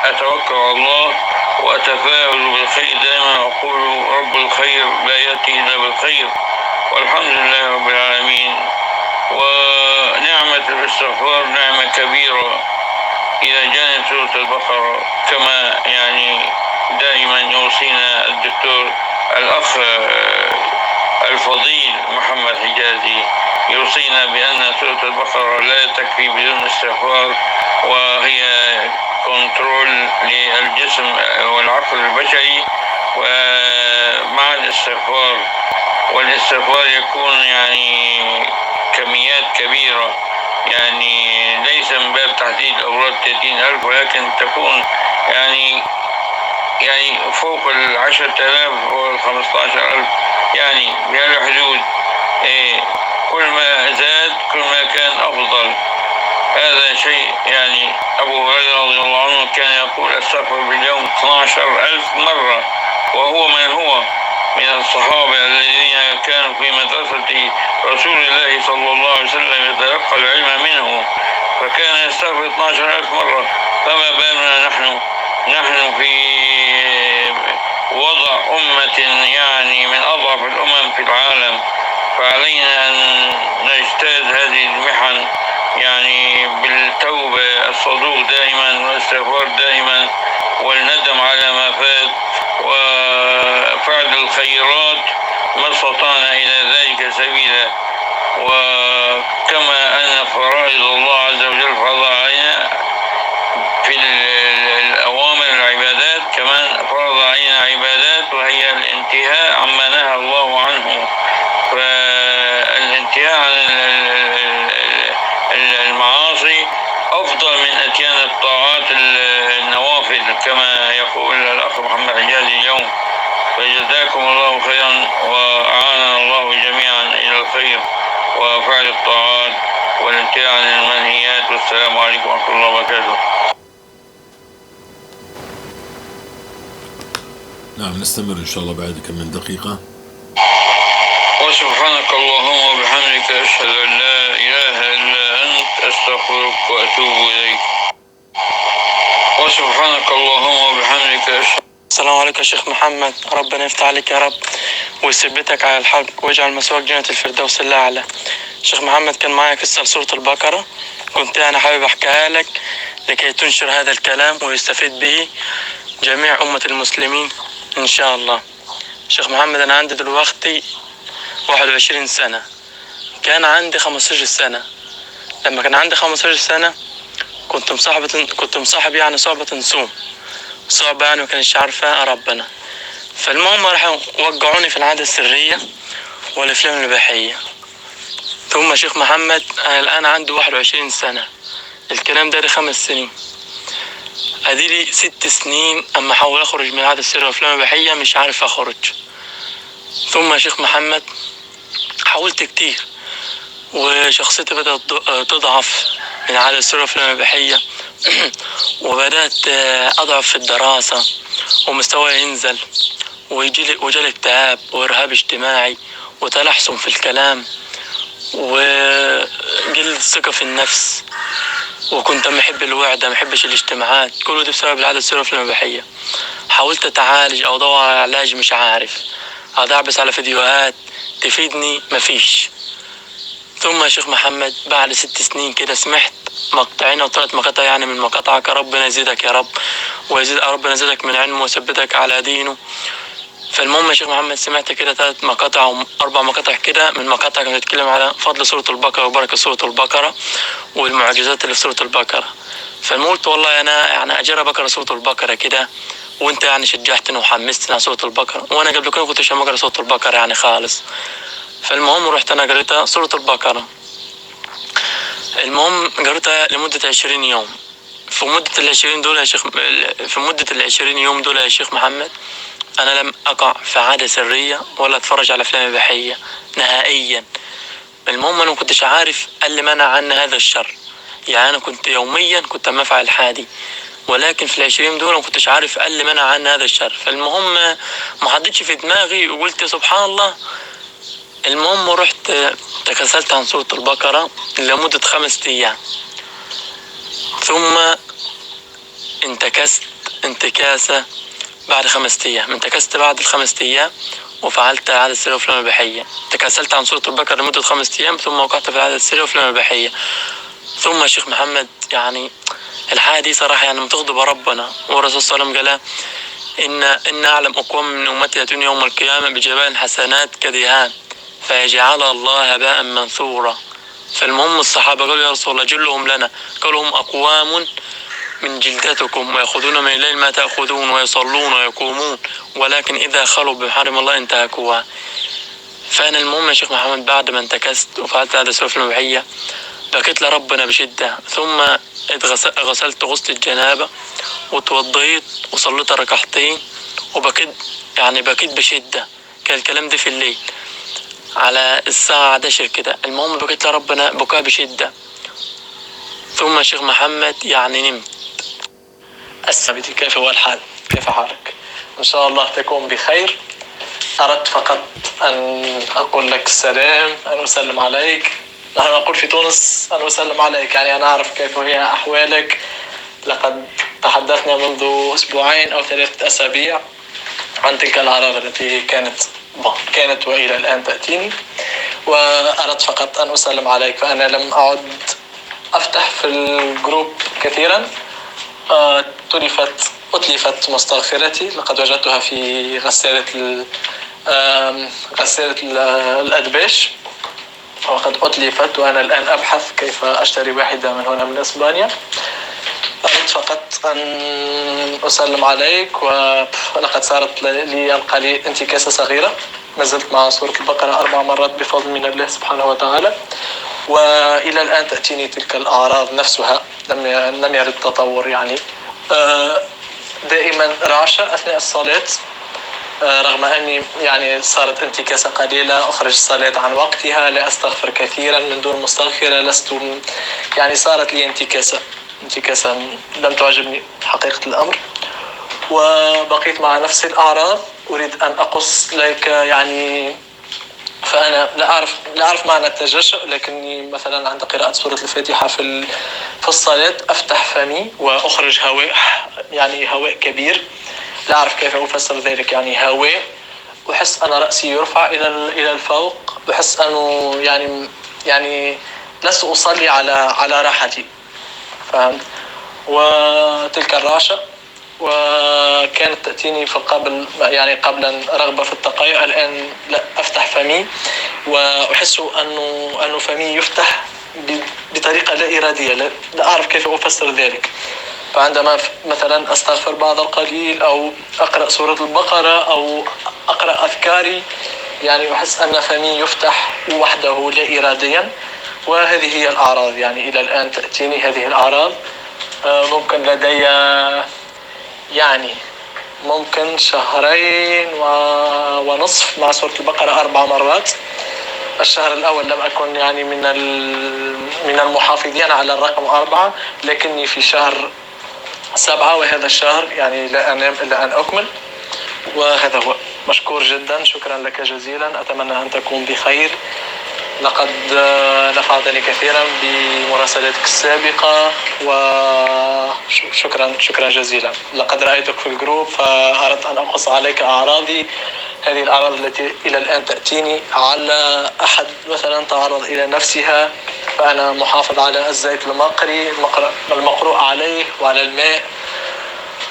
Speaker 5: أتوكل على الله وأتفاءل بالخير دائما، وأقول رب الخير لا يأتي إلا بالخير، والحمد لله رب العالمين. ونعمة الاستغفار نعمة كبيرة إلى جانب سورة البقرة، كما يعني دائما يوصينا الدكتور الأخ الفضيل محمد حجازي، يوصينا بأن سورة البقرة لا تكفي بدون استغفار، وهي كنترول للجسم والعقل البشري، ومع الاستغفار، والاستغفار يكون يعني كميات كبيرة، يعني ليس من باب تحديد أوراد 30,000، ولكن تكون يعني فوق 10,000 أو 15,000، يعني بهالحدود. كل ما زاد كل ما كان أفضل. هذا شيء يعني أبو هريرة رضي الله عنه كان يقول استغفر باليوم 12,000 مرة، وهو من هو من الصحابة الذين كانوا في مدرسة رسول الله صلى الله عليه وسلم يتلقى العلم منه، فكان يستغفر 12,000 مرة، فما بالنا نحن في وضع أمة يعني من أضعف الأمم في العالم، فعلينا أن نجتاز هذه المحن يعني بالتوبة الصدوق دائما، والاستغفار دائما، والندم على ما فات، وفعل الخيرات ما استطعنا إلى ذلك سبيلا. وكما أن فرائض الله عز وجل فرض علينا في الأوامر العبادات، كمان فرض علينا عبادات وهي الانتهاء عما نهى الله عنه. فالانتهاء عن المعاصي أفضل من أتيان الطاعات النوافل كما يقول الأخ محمد حجازي اليوم. فجزاكم الله خيرا، وأعاننا الله جميعا إلى الخير وفعل الطاعات والانتهاء عن المنهيات. والسلام عليكم ورحمة الله وبركاته.
Speaker 1: نعم، نستمر إن شاء الله بعد كم من دقيقة.
Speaker 5: وسبحانك اللهم وبحمدك، أشهد أن لا إله إلا أنت، أستغفرك وأتوب إليك. وسبحانك اللهم وبحمدك، أشهد.
Speaker 4: السلام عليكم يا شيخ محمد، ربنا يفتح عليك يا رب ويثبتك على الحق ويجعل مسواك جنة الفردوس الأعلى. شيخ محمد، كان معايا قصة لسورة البقرة، كنت أنا حابب أحكيها لك لكي تنشر هذا الكلام ويستفيد به جميع أمة المسلمين إن شاء الله. شيخ محمد، أنا عندي دلوقتي 21 سنة، كان عندي 15 سنة. لما كان عندي 15 سنة كنت مصاحب يعني صعبة نصوم صعبة، يعني ما كانش عارفة ربنا. فالمهم راحوا وقعوني في العادة السرية والأفلام الإباحية. ثم شيخ محمد، أنا الآن عندي 21 سنة، الكلام ده لي 5 سنين، أديلي 6 سنين أما أحاول أخرج من العادة السرية والأفلام الإباحية مش عارف أخرج. ثم شيخ محمد حاولت كتير وشخصيتي بدأت تضعف من العادة السرية والأفلام الإباحية، وبدأت أضعف في الدراسة ومستواي ينزل، وجالي اكتئاب وإرهاب اجتماعي وتلحسن في الكلام وقلة الثقة في النفس، وكنت ما أحب الوحدة، ما أحبش الاجتماعات، كله ده بسبب العادة السرية والأفلام الإباحية. حاولت أتعالج أو أدور على علاج مش عارف، أدعبس على فيديوهات تفيدني مفيش. ثم يا شيخ محمد بعد 6 سنين كده سمعت مقطعين أو 3 مقاطع يعني من مقاطعك، ربنا يزيدك يا رب ويزيد ربنا يزيدك من علمه ويثبتك على دينه. فالمهم يا شيخ محمد سمعت كده 3 مقاطع أو 4 مقاطع كده من مقاطع كانت بتتكلم على فضل سورة البقرة وبركة سورة البقرة والمعجزات اللي في سورة البقرة. فالمهم قلت والله أنا يعني أجرب أقرأ سورة البقرة كده، وأنت يعني شجعتني وحمستني على سورة البقرة، وأنا قبل كده كنت ما أقرأ سورة البقرة يعني خالص. فالمهم رحت أنا قريتها سورة البقرة، المهم قريتها لمدة 20 يوم. في مدة العشرين دول يا شيخ، في مدة العشرين يوم دول يا شيخ محمد، أنا لم أقع في عادة سرية ولا أتفرج على أفلام إباحية نهائيا. المهم أنا ما كنتش عارف اللي منع عني هذا الشر، يعني أنا كنت يوميا كنت أما أفعل حادي، ولكن في العشرين دول ما كنتش عارف اللي منع عني هذا الشر. فالمهم ما حطيتش في دماغي وقلت سبحان الله. المهم رحت تكسلت عن سورة البقرة لمدة 5 أيام، ثم انتكست انتكاسة بعد 5 أيام. انتكست بعد ال5 أيام
Speaker 6: وفعلت العادة السرية وأفلام إباحية. تكاسلت عن سورة البقرة لمدة 5 أيام، ثم وقعت في العادة السرية وأفلام إباحية. ثم شيخ محمد يعني الحاجة دي صراحة يعني بتغضب ربنا، والرسول صلى الله عليه وسلم قال إن أعلم أقوام من أمتي يأتون يوم القيامة بجبال حسنات كدهان فيجعل الله هباء منثورا. فالمهم الصحابة قالوا يا رسول الله جلهم لنا، قالوا هم أقوام من جلدتكم ويأخذون من الليل ما تأخذون ويصلون ويقومون، ولكن إذا خلوا بمحارم الله انتهكوها. فأنا المهم يا شيخ محمد بعد ما انتكست وفعلت هذا السورة الإباحية بكيت لربنا بشدة، ثم غسلت غسل الجنابة وتوضيت وصليت ركعتين وبكيت، يعني بكيت بشدة. كان الكلام ده في الليل على الساعة 11 كده. المهم بكيت لربنا بكاء بشدة، ثم يا شيخ محمد يعني نمت.
Speaker 7: السلام، كيف هو الحال؟ كيف حالك؟ إن شاء الله تكون بخير. أردت فقط أن أقول لك السلام، أن أسلم عليك. نحن نقول في تونس أن أسلم عليك، يعني أنا أعرف كيف هي أحوالك. لقد تحدثنا منذ أسبوعين أو 3 أسابيع عن تلك الأعراض التي كانت وإلى الآن تأتيني، وأردت فقط أن أسلم عليك. فأنا لم أعد أفتح في الجروب كثيرا. أتلفت مستغفرتي، لقد وجدتها في غسالة الأدباش، وقد أتلفت، وأنا الآن أبحث كيف أشتري واحدة من هنا من إسبانيا. أردت فقط أن أسلم عليك، ولقد صارت لي القليل انتكاسة صغيرة. ما زلت مع سورة البقرة 4 مرات بفضل من الله سبحانه وتعالى، وإلى الآن تأتيني تلك الأعراض نفسها، لم يرد تطور يعني. دائما رعشة أثناء الصلاة، رغم أني صارت انتكاسة قليلة، أخرج الصلاة عن وقتها، لا أستغفر كثيرا من دون مستغفرة، لست يعني صارت لي انتكاسة لم تعجبني حقيقة الأمر، وبقيت مع نفس الأعراض. أريد أن أقص لك يعني، فأنا لا أعرف معنى التجشؤ، لكني مثلا عند قراءة سورة الفاتحة في الصلاة أفتح فمي وأخرج هواء، يعني هواء كبير، لا أعرف كيف أفسر ذلك، يعني هواء، أحس أن رأسي يرفع إلى الفوق، أحس أنه يعني لست أصلي على راحتي، فهمت؟ وتلك الرعشة، وكانت تأتيني في قبل، يعني قبل رغبة في التقيؤ، الآن لا أفتح فمي وأحس أنه فمي يفتح بطريقة لا إرادية، لا أعرف كيف أفسر ذلك. فعندما مثلا أستغفر بعض القليل أو أقرأ سورة البقرة أو أقرأ أذكاري، أحس أن فمي يفتح وحده لا إراديا، وهذه هي الأعراض، إلى الآن تأتيني هذه الأعراض. ممكن لدي ممكن شهرين ونصف مع سورة البقرة 4 مرات. الشهر الأول لم أكن من المحافظين على الرقم 4، لكني في شهر 7 وهذا الشهر لا أنام إلا أن أكمل، وهذا هو. مشكور جدا، شكرا لك جزيلا، أتمنى أن تكون بخير. لقد نفعتني كثيرا بمراسلاتك السابقة، وشكرا، شكرا جزيلا. لقد رأيتك في الجروب فأردت أن أقص عليك أعراضي، هذه الأعراض التي إلى الآن تأتيني. على أحد مثلا تعرض إلى نفسها، فأنا محافظ على الزيت المقروء عليه وعلى الماء،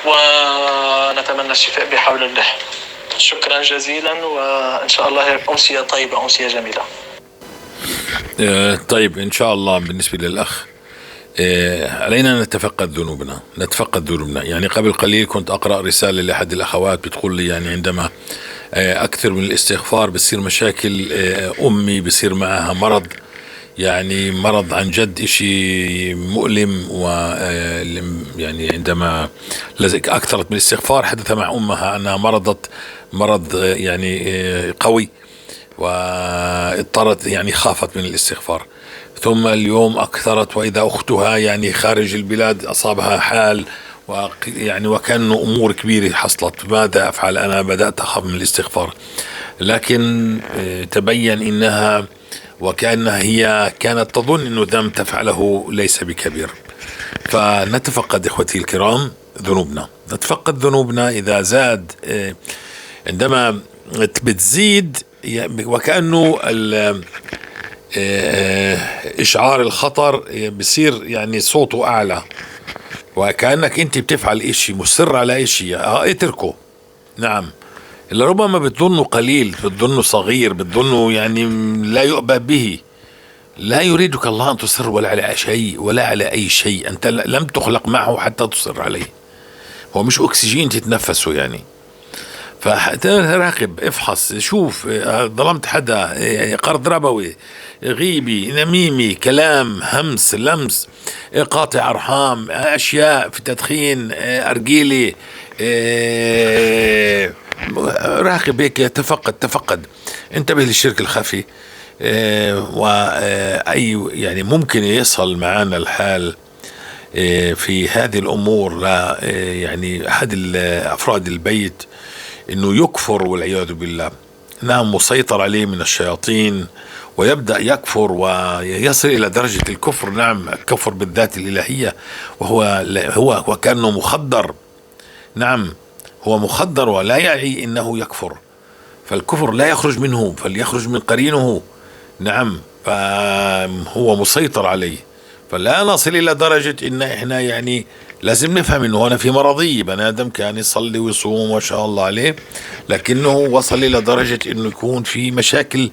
Speaker 7: ونتمنى الشفاء بحول الله. شكرا جزيلا، وإن شاء الله أمسية طيبة، أمسية جميلة.
Speaker 1: طيب إن شاء الله. بالنسبة للأخ، علينا أن نتفقد ذنوبنا، نتفقد ذنوبنا. قبل قليل كنت أقرأ رسالة لأحد الأخوات بتقول لي عندما أكثر من الاستغفار بتصير مشاكل، أمي بصير معها مرض، مرض عن جد إشي مؤلم، و، عندما أكثرت من الاستغفار حدث مع أمها أنها مرضت مرض قوي، واضطرت خافت من الاستغفار. ثم اليوم أكثرت، وإذا أختها خارج البلاد أصابها حال، وكأنه أمور كبيرة حصلت. ماذا أفعل؟ أنا بدأت أخاف من الاستغفار، لكن تبين إنها وكأنها هي كانت تظن إنه ذنب تفعله ليس بكبير. فنتفقد إخوتي الكرام ذنوبنا، نتفقد ذنوبنا إذا زاد، عندما بتزيد وكأنه إشعار الخطر بصير يعني صوته أعلى، وكأنك أنت بتفعل إشي، مصر على إشي، اتركه. نعم، لربما بتظنه قليل، بتظنه صغير، بتظنه يعني لا يؤبه به. لا يريدك الله أن تصر ولا على شيء ولا على أي شيء، أنت لم تخلق معه حتى تصر عليه، هو مش أكسجين تتنفسه يعني. فراقب، افحص، شوف، ظلمت حدا، قرض ربوي، غيبي، نميمي، كلام، همس، لمس، قاطع أرحام، أشياء في تدخين، أرجيلي، راقب هيك، تفقد، انتبه للشرك الخفي. وأي يعني ممكن يصل معنا الحال في هذه الأمور لا يعني أحد أفراد البيت إنه يكفر والعياذ بالله، نعم، مسيطر عليه من الشياطين ويبدأ يكفر ويصل إلى درجة الكفر، نعم، الكفر بالذات الإلهية، وهو هو وكأنه مخدر، نعم، هو مخدر ولا يعي إنه يكفر، فالكفر لا يخرج منه فليخرج من قرينه، نعم، فهو مسيطر عليه. فلا نصل إلى درجة إن إحنا يعني لازم نفهم إنه هنا في مرضية، بني آدم كان يصلي ويصوم ما شاء الله عليه، لكنه وصل إلى درجة إنه يكون في مشاكل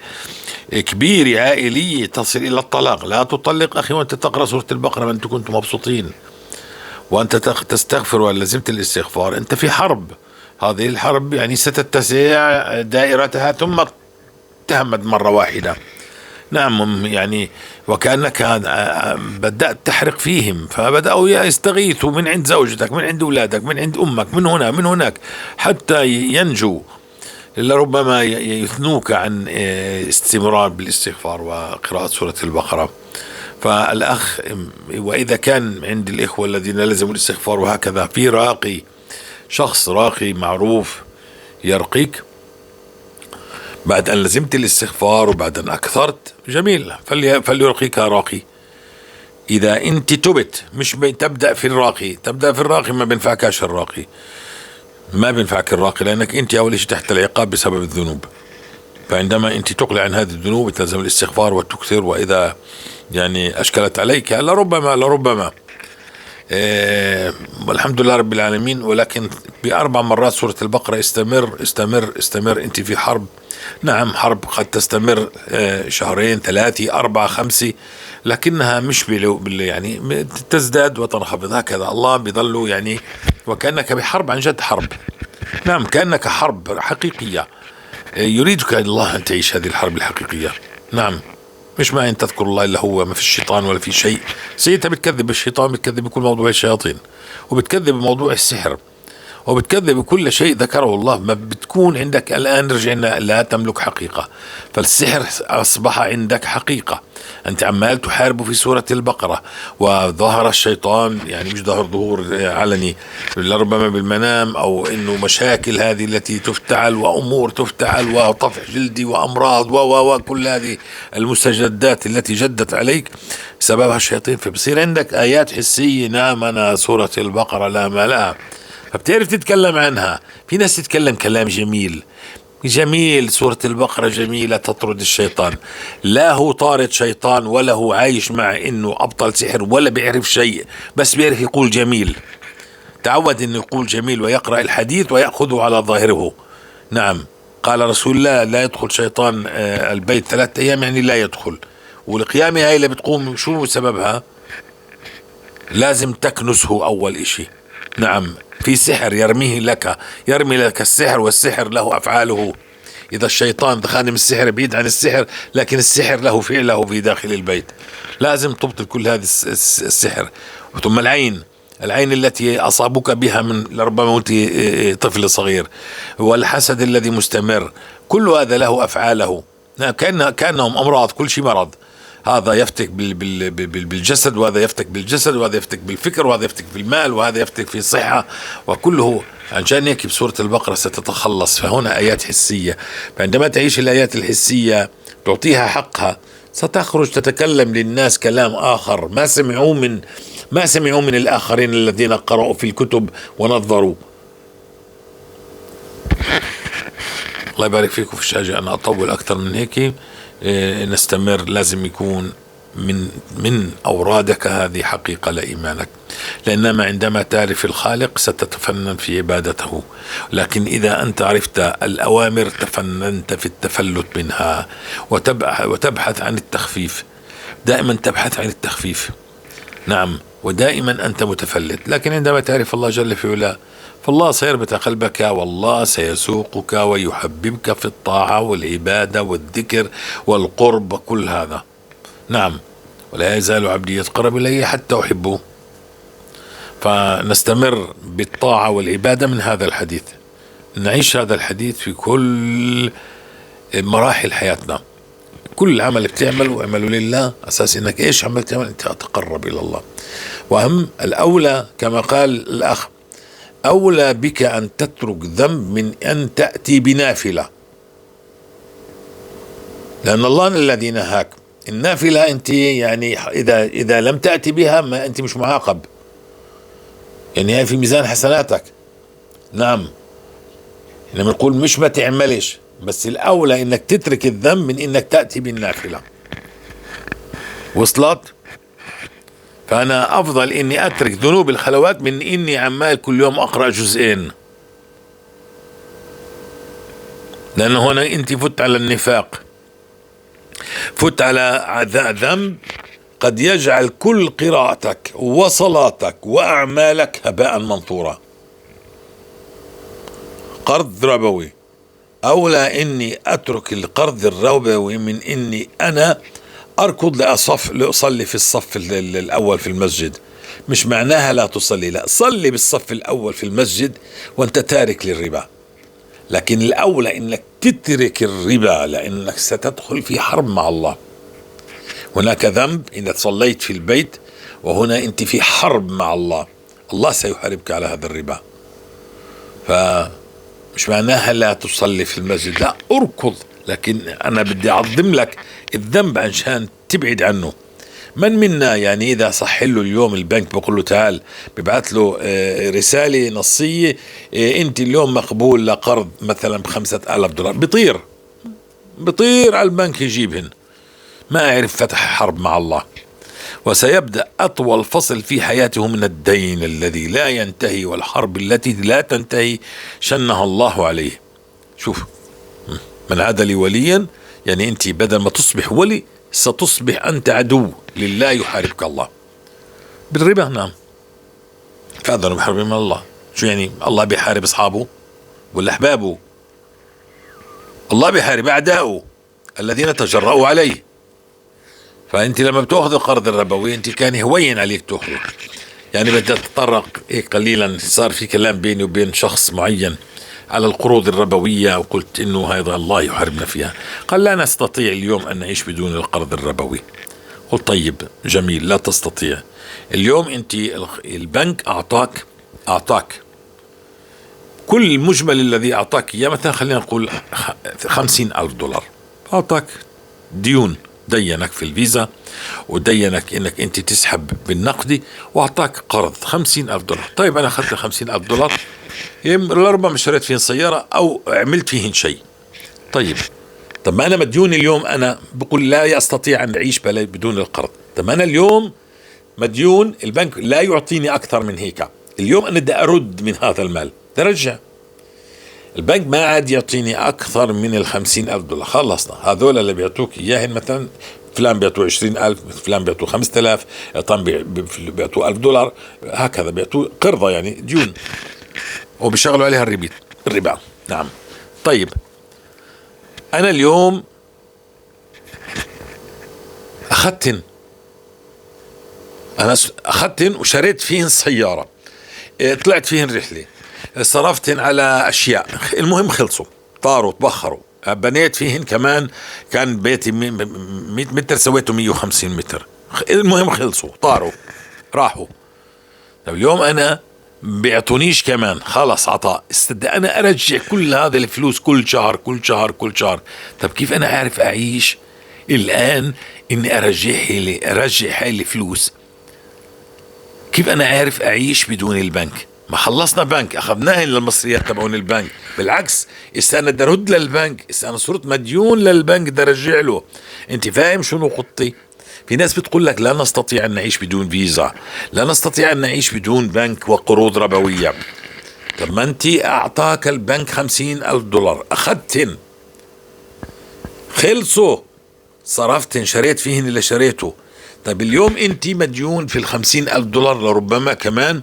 Speaker 1: كبيرة عائلية تصل إلى الطلاق. لا تطلق أخي وأنت تقرأ سورة البقرة، ما أنتم كنتم مبسوطين وأنت تستغفر ولزمت الاستغفار، أنت في حرب، هذه الحرب يعني ستتسع دائرتها ثم تهمد مرة واحدة، نعم، يعني وكأنك بدأت تحرق فيهم، فبدأوا يستغيثوا من عند زوجتك، من عند أولادك، من عند أمك، من هنا من هناك، حتى ينجوا، لربما يثنوك عن استمرار بالاستغفار وقراءة سورة البقرة. فالأخ، وإذا كان عند الإخوة الذين لزموا الاستغفار وهكذا، في راقي، شخص راقي معروف يرقيك بعد أن لزمت الاستغفار وبعد أن أكثرت، جميل، فليرقيك راقي. إذا أنت تبت، مش تبدأ في الراقي، تبدأ في الراقي ما بينفعكش الراقي، ما بينفعك الراقي، لأنك أنت أول شيء تحت العقاب بسبب الذنوب. فعندما أنت تقلع عن هذه الذنوب تلزم الاستغفار وتكثر، وإذا يعني أشكلت عليك لربما والحمد لله رب العالمين. ولكن ب4 مرات سورة البقرة، استمر استمر استمر، أنت في حرب، نعم، حرب قد تستمر 2 3 4 5، لكنها مش يعني تزداد وتنخفض هكذا. الله بيظل يعني وكأنك بحرب، عن جد حرب، نعم، كأنك حرب حقيقية، يريدك الله أن تعيش هذه الحرب الحقيقية، نعم، مش ما أن تذكر الله إلا هو، ما في الشيطان ولا في شيء. سيدتها بتكذب الشيطان، بتكذب بكل موضوع الشياطين، وبتكذب بموضوع السحر، وبتكذب بكل شيء ذكره الله. ما بتكون عندك الآن، رجعنا لا تملك حقيقة، فالسحر أصبح عندك حقيقة، أنت عمال تحاربه في سورة البقرة، وظهر الشيطان، يعني مش ظهر ظهور علني، لربما بالمنام، أو إنه مشاكل هذه التي تفتعل وأمور تفتعل وطفح جلدي وأمراض وكل هذه المستجدات التي جدت عليك سببها الشياطين. فبصير عندك آيات حسية، نعم أنا سورة البقرة لا ما لها، فبتعرف تتكلم عنها. في ناس تتكلم كلام جميل جميل، سورة البقرة جميلة تطرد الشيطان، لا هو طارد شيطان ولا هو عايش مع انه ابطل سحر ولا بيعرف شيء، بس بيعرف يقول جميل، تعود انه يقول جميل ويقرأ الحديث ويأخذه على ظاهره. نعم، قال رسول الله لا يدخل شيطان البيت 3 أيام، يعني لا يدخل. والقيامة هاي اللي بتقوم شو سببها؟ لازم تكنسه أول إشي. نعم، في سحر يرميه لك، يرمي لك السحر، والسحر له أفعاله. إذا الشيطان خادم السحر بعيد عن السحر، لكن السحر له فعله في داخل البيت. لازم تبطل كل هذا السحر. ثم العين، العين التي أصابك بها من لربما وأنت طفل صغير، والحسد الذي مستمر، كل هذا له أفعاله. كأنهم أمراض، كل شيء مرض. هذا يفتك بالجسد، وهذا يفتك بالجسد، وهذا يفتك بالفكر، وهذا يفتك في المال، وهذا يفتك في الصحة، وكله عشان هيك بسورة البقرة ستتخلص. فهنا آيات حسية، فعندما تعيش الآيات الحسية تعطيها حقها، ستخرج تتكلم للناس كلام آخر ما سمعوه من الآخرين الذين قرأوا في الكتب ونظروا. الله يبارك فيكم. في حاجة أنا أطول أكثر من هيك، نستمر. لازم يكون من أورادك هذه حقيقة لإيمانك، لأنما عندما تعرف الخالق ستتفنن في عبادته، لكن إذا أنت عرفت الأوامر تفننت في التفلت منها وتبحث عن التخفيف، دائما تبحث عن التخفيف. نعم، ودائما أنت متفلت. لكن عندما تعرف الله جل في علاه فالله سيربط قلبك، والله سيسوقك ويحببك في الطاعة والعبادة والذكر والقرب وكل هذا. نعم، ولا يزال عبدي يتقرب إلي حتى أحبه. فنستمر بالطاعة والعبادة من هذا الحديث، نعيش هذا الحديث في كل مراحل حياتنا. كل عمل بتعمله اعمله لله، أساس إنك إيش عمل تعمل؟ أنت تتقرب إلى الله. وأهم الأولى كما قال الأخ، أولى بك أن تترك ذنب من أن تأتي بنافلة، لأن الله الذي نهاك. النافلة أنت يعني إذا لم تأتي بها ما أنت مش معاقب، يعني هي في ميزان حسناتك. نعم، لما نقول مش ما تعملش، بس الأولى إنك تترك الذنب من إنك تأتي بالنافلة. وصلت؟ فأنا أفضل إني أترك ذنوب الخلوات من إني عمال كل يوم أقرأ جزئين، لأنه هنا أنت فت على النفاق، فت على ذنب قد يجعل كل قراءتك وصلاتك وأعمالك هباء منثورا. قرض ربوي، أولى إني أترك القرض الربوي من إني أنا أركض لأصلي في الصف الأول في المسجد. مش معناها لا تصلي، لا، صلي بالصف الأول في المسجد وأنت تارك للربا، لكن الأولى إنك تترك الربا لأنك ستدخل في حرب مع الله. هناك ذنب إذا صليت في البيت، وهنا أنت في حرب مع الله، الله سيحاربك على هذا الربا. فمش معناها لا تصلي في المسجد، لا، أركض، لكن أنا بدي أعظم لك الذنب عشان تبعد عنه. من منا يعني إذا صح له اليوم البنك بقول له تعال، ببعث له رسالة نصية، أنت اليوم مقبول لقرض مثلا ب5,000 دولار، بطير على البنك يجيبهن. ما أعرف، فتح حرب مع الله. وسيبدأ أطول فصل في حياته من الدين الذي لا ينتهي والحرب التي لا تنتهي شنها الله عليه. شوف، من عاد لي وليا، يعني أنت بدل ما تصبح ولي ستصبح أنت عدو لله، يحاربك الله بالربا. نعم، فأذنوا بحرب من الله. شو يعني الله بيحارب أصحابه ولا أحبابه؟ الله بيحارب أعداؤه الذين تجرؤوا عليه. فأنت لما بتأخذ القرض الربوي أنت كان هوين عليك تأخذه. يعني بدي أتطرق هيك قليلا، صار في كلام بيني وبين شخص معين على القروض الربوية، وقلت إنه هذا الله يحاربنا فيها. قال لا نستطيع اليوم أن نعيش بدون القرض الربوي. قلت طيب جميل، لا تستطيع اليوم، أنت البنك أعطاك كل المجمل الذي أعطاك إياه، مثلا خلينا نقول 50,000 دولار، أعطاك ديون، دينك في الفيزا ودينك إنك أنت تسحب بالنقدي، وأعطاك قرض 50,000 دولار. طيب أنا أخذت 50,000 دولار، لربما اشتريت فيهن سيارة أو عملت فيهن شيء. طيب، طب ما أنا مديون اليوم، أنا بقول لا يستطيع أن أعيش بدون القرض. طب ما أنا اليوم مديون، البنك لا يعطيني أكثر من هيك، اليوم أنا بدي أرد من هذا المال، بدي أرجع. البنك ما عاد يعطيني أكثر من 50,000 دولار، خلصنا. هذول اللي بيعطوك إياهن مثلا فلان بيعطوه 20,000، فلان بيعطوه 5,000، طن بيعطوه 1,000 دولار، هكذا بيعطوه قرضة يعني ديون، وبيشغلوا عليها الربا. نعم. طيب أنا اليوم أخذتن، أنا أخذتن وشريت فيهن سيارة، طلعت فيهن رحلة، صرفتهن على أشياء، المهم خلصوا، طاروا، تبخروا، بنيت فيهن كمان، كان بيتي 100 متر سويته 150 متر، المهم خلصوا، طاروا، راحوا. طب اليوم أنا بيعطونيش كمان، خلص عطاء، استدى أنا أرجع كل هذه الفلوس كل شهر كل شهر كل شهر. طب كيف أنا أعرف أعيش الآن إني أرجع هاي الفلوس؟ كيف أنا أعرف أعيش بدون البنك؟ ما خلصنا بنك، اخذناهن للمصريات تبعون البنك. بالعكس هسه انا بدي ارد للبنك، هسه انا صرت مديون للبنك بدي ارجع له. انت فاهم شو نقطتي؟ في ناس بتقول لك لا نستطيع ان نعيش بدون فيزا، لا نستطيع ان نعيش بدون بنك وقروض ربوية. طب ما انت اعطاك البنك $50,000، اخذتن خلصوا، صرفتن، شريت فيهن اللي شريته. طيب اليوم انت مديون في $50,000، لربما كمان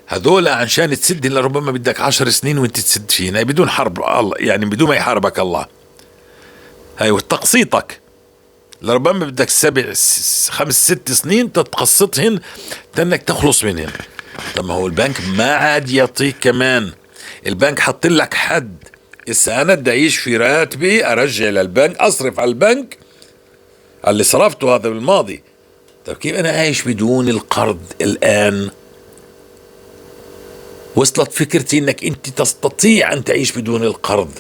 Speaker 1: هذول عشان تسد لربما بدك 10 سنين وانت تسد فيهن، بدون حرب الله، يعني بدون ما يحاربك الله. هاي وتقسيطك لربما بدك 7 5 6 سنين تتقسطهن تنك تخلص منهن. طب ما هو البنك ما عاد يعطيك كمان، البنك حط لك حد. هسه انا بدي اعيش في راتبي، ارجع للبنك، اصرف على البنك اللي صرفته هذا بالماضي. طب كيف انا عايش بدون القرض الان؟ وصلت فكرتي انك انت تستطيع ان تعيش بدون القرض،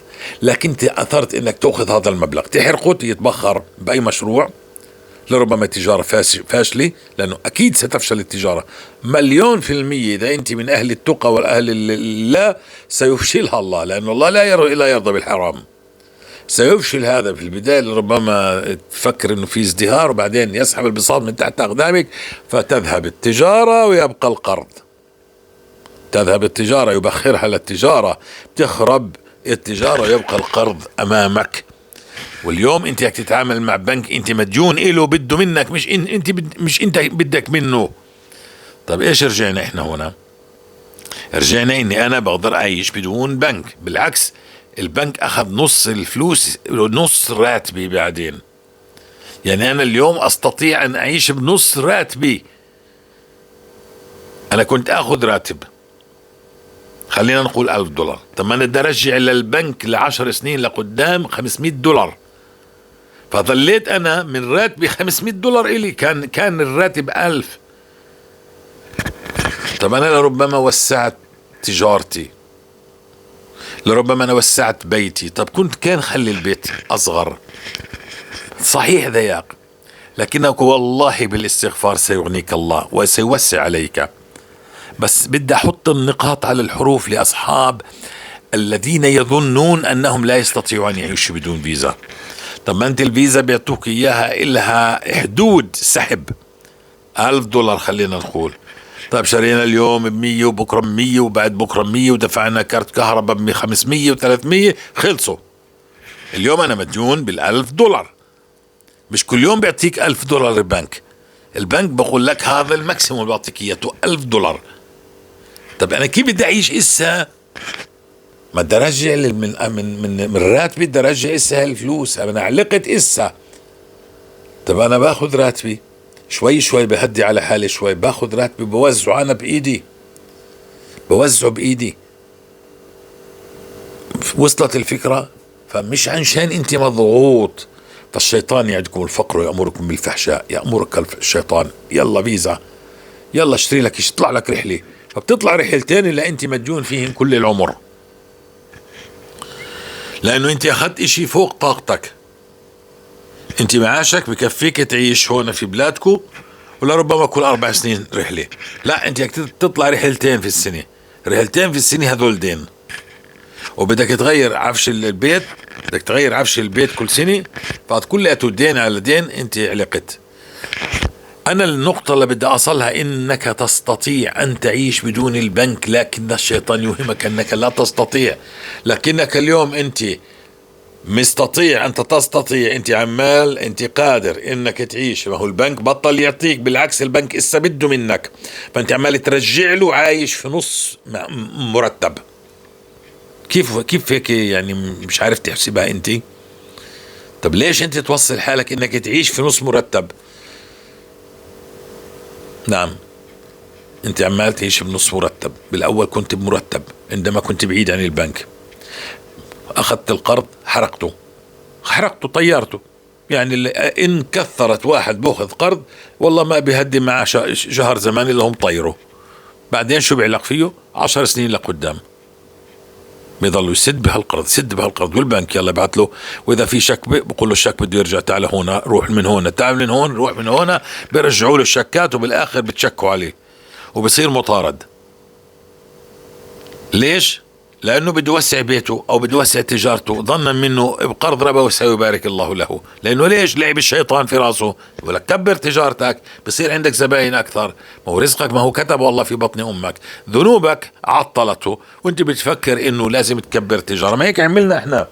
Speaker 1: لكن انت اثرت انك تاخذ هذا المبلغ تحرقه يتبخر باي مشروع، لربما تجارة فاشلة، لأنه أكيد ستفشل التجارة 1,000,000%. إذا أنت من أهل التقى والأهل الله سيفشلها الله، لأنه الله لا يرضى بالحرام. سيفشل هذا في البداية، لربما تفكر أنه في ازدهار، وبعدين يسحب البساط من تحت أقدامك فتذهب التجارة ويبقى القرض. تذهب التجارة، يبخرها للتجارة، تخرب التجارة ويبقى القرض أمامك. واليوم انت بدك تتعامل مع بنك انت مديون له، بده منك، مش انت مش انت بدك منه. طب ايش رجعنا احنا هنا؟ رجعنا اني انا بقدر اعيش بدون بنك. بالعكس البنك اخذ نص الفلوس، نص راتبي بعدين. يعني انا اليوم استطيع ان اعيش بنص راتبي. انا كنت اخذ راتب خلينا نقول $1000، طب ما انا بدي ارجع للبنك ل10 سنين لقدام $500، فظليت انا من راتبي $500 الي، كان الراتب 1000. طب انا لربما وسعت تجارتي، لربما انا وسعت بيتي. طب كنت كان خلي البيت اصغر، صحيح ضيق، لكنك والله بالاستغفار سيغنيك الله وسيوسع عليك. بس بدي احط النقاط على الحروف لاصحاب الذين يظنون انهم لا يستطيعون ان يعيشوا بدون فيزا. طب ما انت الفيزا بيعطوك اياها الها حدود سحب $1000 خلينا نقول. طيب شرينا اليوم ب100 وبكره ب100 وبعد بكره ب100 ودفعنا كارت كهرباء ب 500 و300، خلصوا. اليوم انا مديون بال$1000. مش كل يوم بيعطيك $1000 البنك. البنك بقول لك هذا ال maximum اللي بعطيك اياه $1000. طب انا كيف بدي اعيش اسا؟ ما بدي ارجع من من من راتبي، بدي ارجع اسا هالفلوس، انا علقت اسا. طب انا باخذ راتبي شوي شوي، بهدي على حالي شوي، باخذ راتبي بوزعه انا بايدي، بوزعه بايدي. وصلت الفكرة؟ فمش عشان انت مضغوط فالشيطان يعدكم الفقر ويأمركم بالفحشاء. يأمرك الشيطان يلا فيزا، يلا اشتري لك، اطلع لك رحلة، فبتطلع رحلتين اللي انت مديون فيهن كل العمر، لانه انت اخذت اشي فوق طاقتك. انت معاشك بكفيك تعيش هون في بلادكو، ولربما كل 4 سنين رحلة. لا، انت تطلع رحلتين في السنة، رحلتين في السنة هذول دين. وبدك تغير عفش البيت، بدك تغير عفش البيت كل سنة، فهذا كلياته دين على دين، انت علقت. أنا النقطة اللي بدي أصلها إنك تستطيع أن تعيش بدون البنك، لكن الشيطان يوهمك أنك لا تستطيع. لكنك اليوم أنت مستطيع، أنت تستطيع، أنت عمال، أنت قادر إنك تعيش. ما هو البنك بطل يعطيك، بالعكس البنك إسا بده منك، فأنت عمال ترجع له، عايش في نص مرتب. كيف هيك يعني؟ مش عارف تحسبها أنت. طب ليش أنت توصل حالك إنك تعيش في نص مرتب؟ نعم، أنت عمال تعيش بنص مرتب. بالأول كنت بمرتب عندما كنت بعيد عن البنك، أخذت القرض حرقته، حرقته طيارته. يعني إن كثرت واحد بأخذ قرض والله ما بيهدي معه شهر زمان اللي هم طيره. بعدين شو بيعلق فيه؟ 10 سنين لقدام بيضلوا يسد بهالقرض، سد بهالقرض، والبنك يلا بعت له. واذا في شك بقول له الشك بده يرجع، تعال هون، روح من هون، تعال من هون، روح من هون، بيرجعوا له الشكات، وبالاخر بتشكوا عليه وبصير مطارد. ليش؟ لأنه بده يوسع بيته أو بده يوسع تجارته، ظنا منه بقرض ربوي سيبارك الله له. لأنه ليش؟ لعب الشيطان في راسه، يقول لك كبر تجارتك بصير عندك زباين أكثر، ما هو رزقك ما هو كتبه الله في بطن أمك، ذنوبك عطلته وأنت بتفكر إنه لازم تكبر تجارة. ما هيك عملنا إحنا،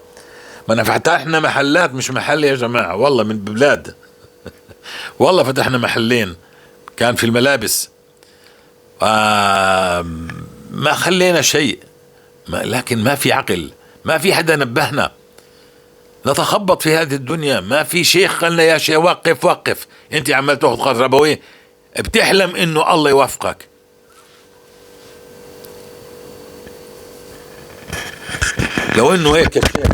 Speaker 1: ما فتحنا محلات، مش محل يا جماعة والله من بلاد والله فتحنا محلين كان في الملابس، ما خلينا شيء، لكن ما في عقل، ما في حدا نبهنا، نتخبط في هذه الدنيا، ما في شيخ قالنا يا شيخ وقف وقف، انت عمال تاخذ قرض ربوي بتحلم انه الله يوفقك. لو انه هيك الشيخ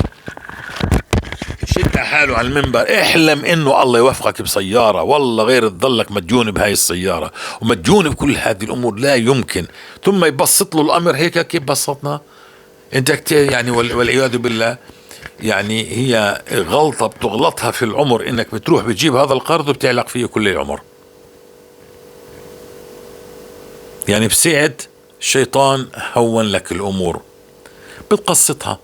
Speaker 1: شد حاله على المنبر، احلم انه الله يوفقك بسيارة، والله غير تضلك مديون بهاي السيارة ومديون بكل هذه الامور، لا يمكن. ثم يبسط له الامر هيك، كيف بسطنا انت يعني، والعياذ بالله. يعني هي غلطة بتغلطها في العمر، انك بتروح بتجيب هذا القرض وبتعلق فيه كل العمر. يعني بسعة الشيطان هون لك الامور، بتقسطها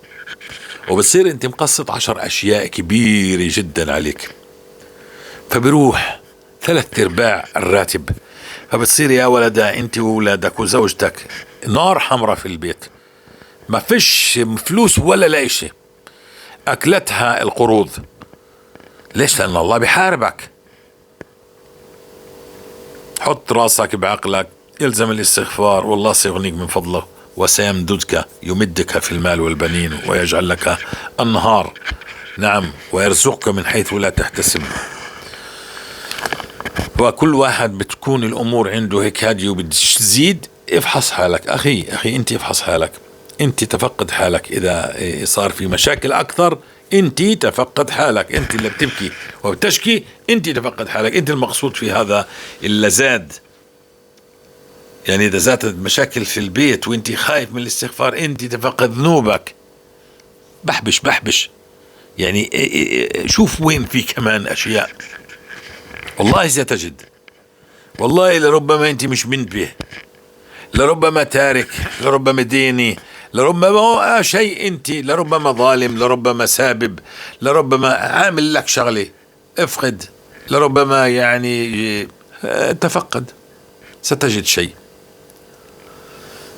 Speaker 1: وبتصير انت مقسط 10 اشياء كبيرة جدا عليك، فبروح 3/4 الراتب، فبتصير يا ولدا انت وولادك وزوجتك نار حمراء في البيت، ما فيش فلوس ولا لا شيء، اكلتها القروض. ليش؟ لان الله بحاربك. حط راسك بعقلك، الزم الاستغفار والله سيغنيك من فضله وسيمددك، يمدك في المال والبنين ويجعل لك النهار، نعم، ويرزقك من حيث لا تحتسب. وكل واحد بتكون الأمور عنده هيك هادية وبتزيد، افحص حالك أخي، أخي أنت افحص حالك، أنت تفقد حالك إذا صار في مشاكل أكثر، أنت تفقد حالك، أنت اللي بتبكي وبتشكي، أنت تفقد حالك، أنت المقصود في هذا اللي زاد. يعني إذا زادت مشاكل في البيت وانت خايف من الاستغفار، انت تفقد ذنوبك. بحبش بحبش، يعني شوف وين في كمان أشياء، والله ستجد، والله لربما انت مش منتبه، لربما تارك، لربما ديني، لربما شيء، انت لربما ظالم، لربما سابب، لربما عامل لك شغلة، افقد، لربما يعني تفقد، ستجد شيء.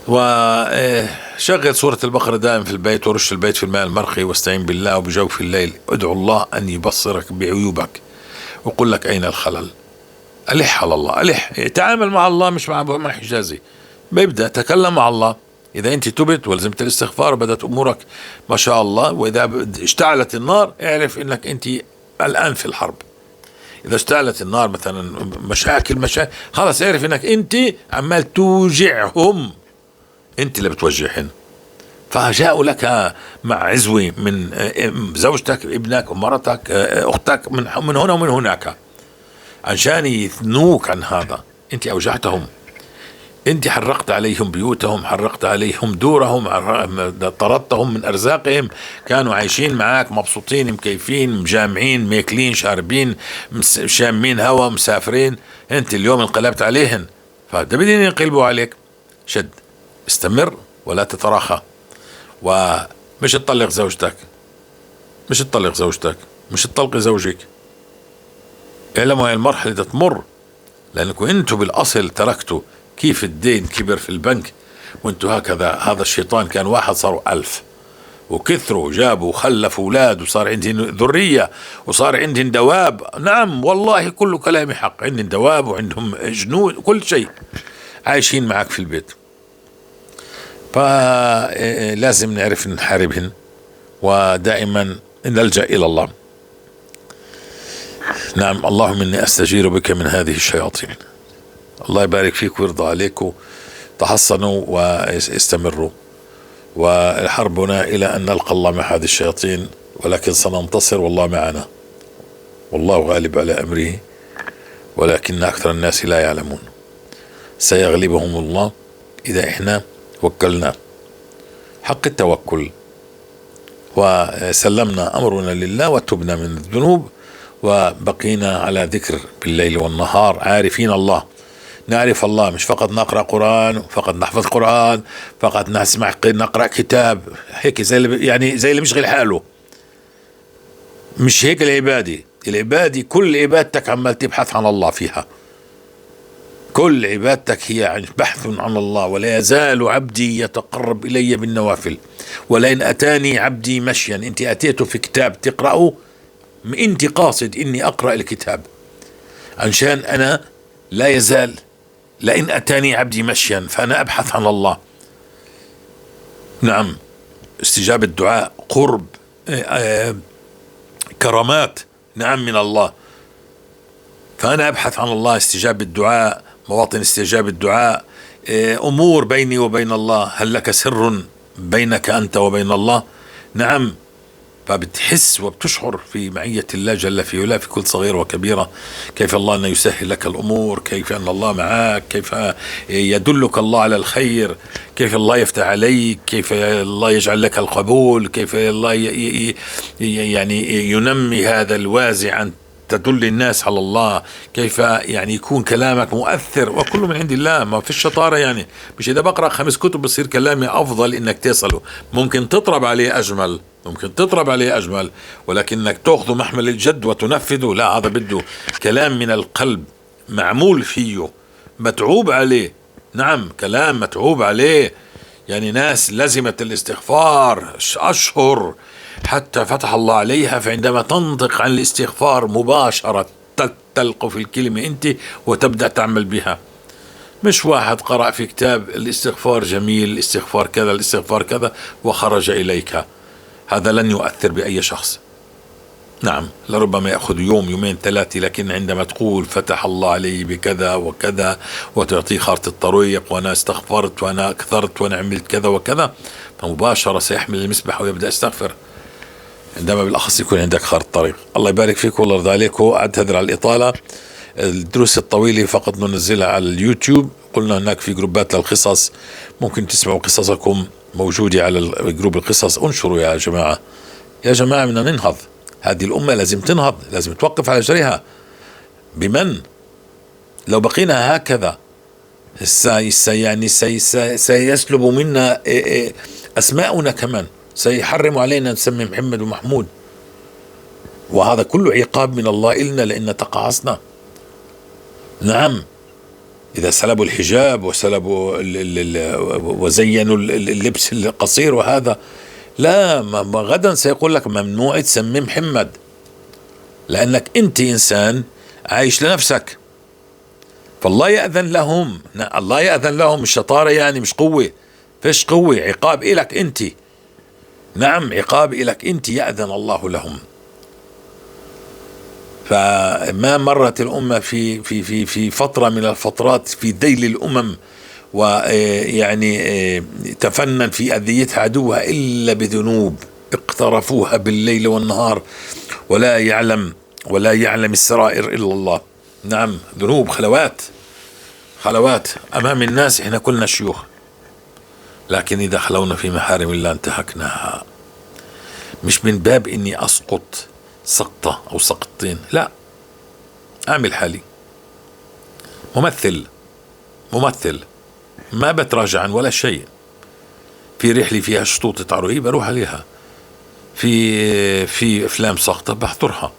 Speaker 1: وشغل سورة البقرة دائما في البيت، ورش البيت في الماء المرخي، واستعين بالله، وبجوف الليل ادعو الله أن يبصرك بعيوبك ويقول لك أين الخلل. ألح على الله، ألح، تعامل مع الله مش مع حجازي، بيبدأ تكلم مع الله. إذا أنت تبت ولزمت الاستغفار وبدأت أمورك ما شاء الله، وإذا اشتعلت النار اعرف أنك أنت الآن في الحرب. إذا اشتعلت النار مثلا مشاكل مشاكل، خلاص اعرف أنك أنت عمال توجعهم، أنت اللي بتوجعهن. فجاءوا لك مع عزوة من زوجتك، ابنك، مرتك، أختك، من هنا ومن هناك، عشان يثنوك عن هذا. أنت أوجعتهم، أنت حرقت عليهم بيوتهم، حرقت عليهم دورهم، طردتهم من أرزاقهم، كانوا عايشين معاك مبسوطين مكيفين مجامعين ماكلين شاربين شامين هوا مسافرين، أنت اليوم انقلبت عليهن، فبدين ينقلبوا عليك. شد، استمر ولا تتراخى، ومش تطلق زوجتك، مش تطلق زوجتك، مش تطلقي زوجك. اعلموا هاي المرحلة تمر، لأنكم أنتم بالأصل تركتوا كيف الدين كبر في البنك وانتوا هكذا. هذا الشيطان كان واحد صاروا 1000، وكثروا، جابوا وخلفوا أولاد، وصار عندهم ذرية، وصار عندهم دواب. نعم والله كل كلامي حق، عندهم دواب وعندهم جنود، كل شيء، عايشين معك في البيت. فلازم نعرف نحاربهن، ودائما نلجأ إلى الله. نعم، اللهم إني أستجير بك من هذه الشياطين. الله يبارك فيك ويرضى عليكم. تحصنوا واستمروا، وحربنا إلى أن نلقى الله مع هذه الشياطين، ولكن سننتصر والله معنا، والله غالب على أمره ولكن أكثر الناس لا يعلمون. سيغلبهم الله إذا إحنا وكلنا حق التوكل وسلمنا أمرنا لله وتبنا من الذنوب وبقينا على ذكر بالليل والنهار عارفين الله. نعرف الله، مش فقط نقرأ قرآن، فقط نحفظ قرآن، فقط نسمع نقرأ كتاب هيك زي اللي يعني زي اللي مشغل حاله. مش هيك العبادة. العبادة كل عبادتك عمال تبحث عن الله فيها، كل عبادتك هي بحث عن الله. ولا يزال عبدي يتقرب إلي بالنوافل ولئن أتاني عبدي مشيا. أنت أتيته في كتاب تقرأه، أنت قاصد إني أقرأ الكتاب عشان أنا لا يزال لئن أتاني عبدي مشيا، فأنا أبحث عن الله. نعم، استجابة الدعاء، قرب، كرامات، نعم من الله. فأنا أبحث عن الله، استجابة الدعاء، مواطن استجابة الدعاء، أمور بيني وبين الله. هل لك سر بينك أنت وبين الله؟ نعم. فبتحس وبتشعر في معية الله جل في علاه في كل صغيرة وكبيرة، كيف الله أنه يسهل لك الأمور، كيف أن الله معك، كيف يدلك الله على الخير، كيف الله يفتح عليك، كيف الله يجعل لك القبول، كيف الله يعني ينمي هذا الوازع أن تدل الناس على الله، كيف يعني يكون كلامك مؤثر، وكله من عند الله، ما فيش شطارة. يعني مش إذا بقرأ 5 كتب بصير كلامي أفضل إنك تصله، ممكن تطرب عليه أجمل، ممكن تطرب عليه أجمل، ولكنك تأخذه محمل الجد وتنفذه، لا، هذا بده كلام من القلب معمول فيه، متعوب عليه. نعم، كلام متعوب عليه. يعني ناس لزمت الاستغفار أشهر حتى فتح الله عليها، فعندما تنطق عن الاستغفار مباشرة تلقف الكلمة أنت وتبدأ تعمل بها. مش واحد قرأ في كتاب الاستغفار جميل، الاستغفار كذا، الاستغفار كذا، وخرج إليك. هذا لن يؤثر بأي شخص. نعم، لربما يأخذ يوم يومين 3، لكن عندما تقول فتح الله علي بكذا وكذا وتعطيه خارطة الطريق، وأنا استغفرت وأنا أكثرت وأنا عملت كذا وكذا، فمباشرة سيحمل المسبح ويبدأ يستغفر. عندما بالأخص يكون عندك خارطة طريق. الله يبارك فيك والله يرضى عليكم. أعتذر على الإطالة، الدروس الطويلة فقط ننزلها على اليوتيوب. قلنا هناك في جروبات للقصص، ممكن تسمعوا قصصكم موجودة على جروب القصص. انشروا يا جماعة، يا جماعة بدنا ننهض، هذه الأمة لازم تنهض، لازم توقف على رجليها. بمن؟ لو بقينا هكذا يعني سيسلب منا أسماؤنا كمان، سيحرم علينا نسمي محمد ومحمود، وهذا كله عقاب من الله إلنا لأن تقاعسنا. نعم، إذا سلبوا الحجاب وسلبوا وزينوا اللبس القصير وهذا، لا، غدا سيقول لك ممنوع تسمي محمد، لأنك أنت إنسان عايش لنفسك. فالله يأذن لهم، الله يأذن لهم. الشطارة يعني مش قوة، فيش قوة، عقاب إلك أنت. نعم، عقاب إلك أنت، يأذن الله لهم. فما مرت الأمة في في في في فترة من الفترات في ذيل الأمم ويعني تفنن في أذيتها عدوها إلا بذنوب اقترفوها بالليل والنهار، ولا يعلم السرائر إلا الله. نعم، ذنوب، خلوات، خلوات أمام الناس، إحنا كلنا شيوخ، لكن إذا خلونا في محارم الله انتهكناها. مش من باب إني أسقط سقطة أو سقطتين، لا، أعمل حالي ممثل، ما بتراجع عن ولا شيء. في رحلة فيها شطوط تعريب بروح عليها، في أفلام ساقطة بحضرها،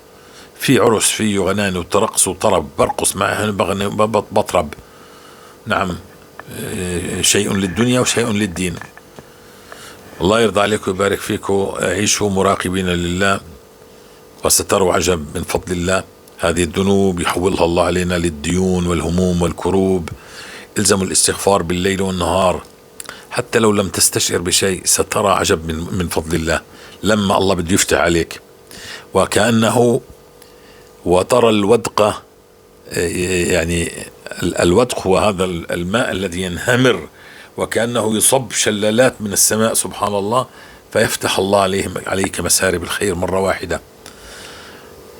Speaker 1: في عرس فيه غناني وترقص وطرب برقص معهن، بغني بطرب. نعم، شيء للدنيا وشيء للدين. الله يرضى عليكم ويبارك فيكم. عيشوا مراقبين لله وستروا عجب من فضل الله. هذه الذنوب يحولها الله علينا للديون والهموم والكروب. الزموا الاستغفار بالليل والنهار، حتى لو لم تستشعر بشيء سترى عجب من فضل الله لما الله بده يفتح عليك. وكأنه وترى الودقة، يعني الودق هو هذا الماء الذي ينهمر وكأنه يصب شلالات من السماء، سبحان الله، فيفتح الله عليك مسارب الخير مرة واحدة.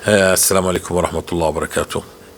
Speaker 1: السلام عليكم ورحمة الله وبركاته.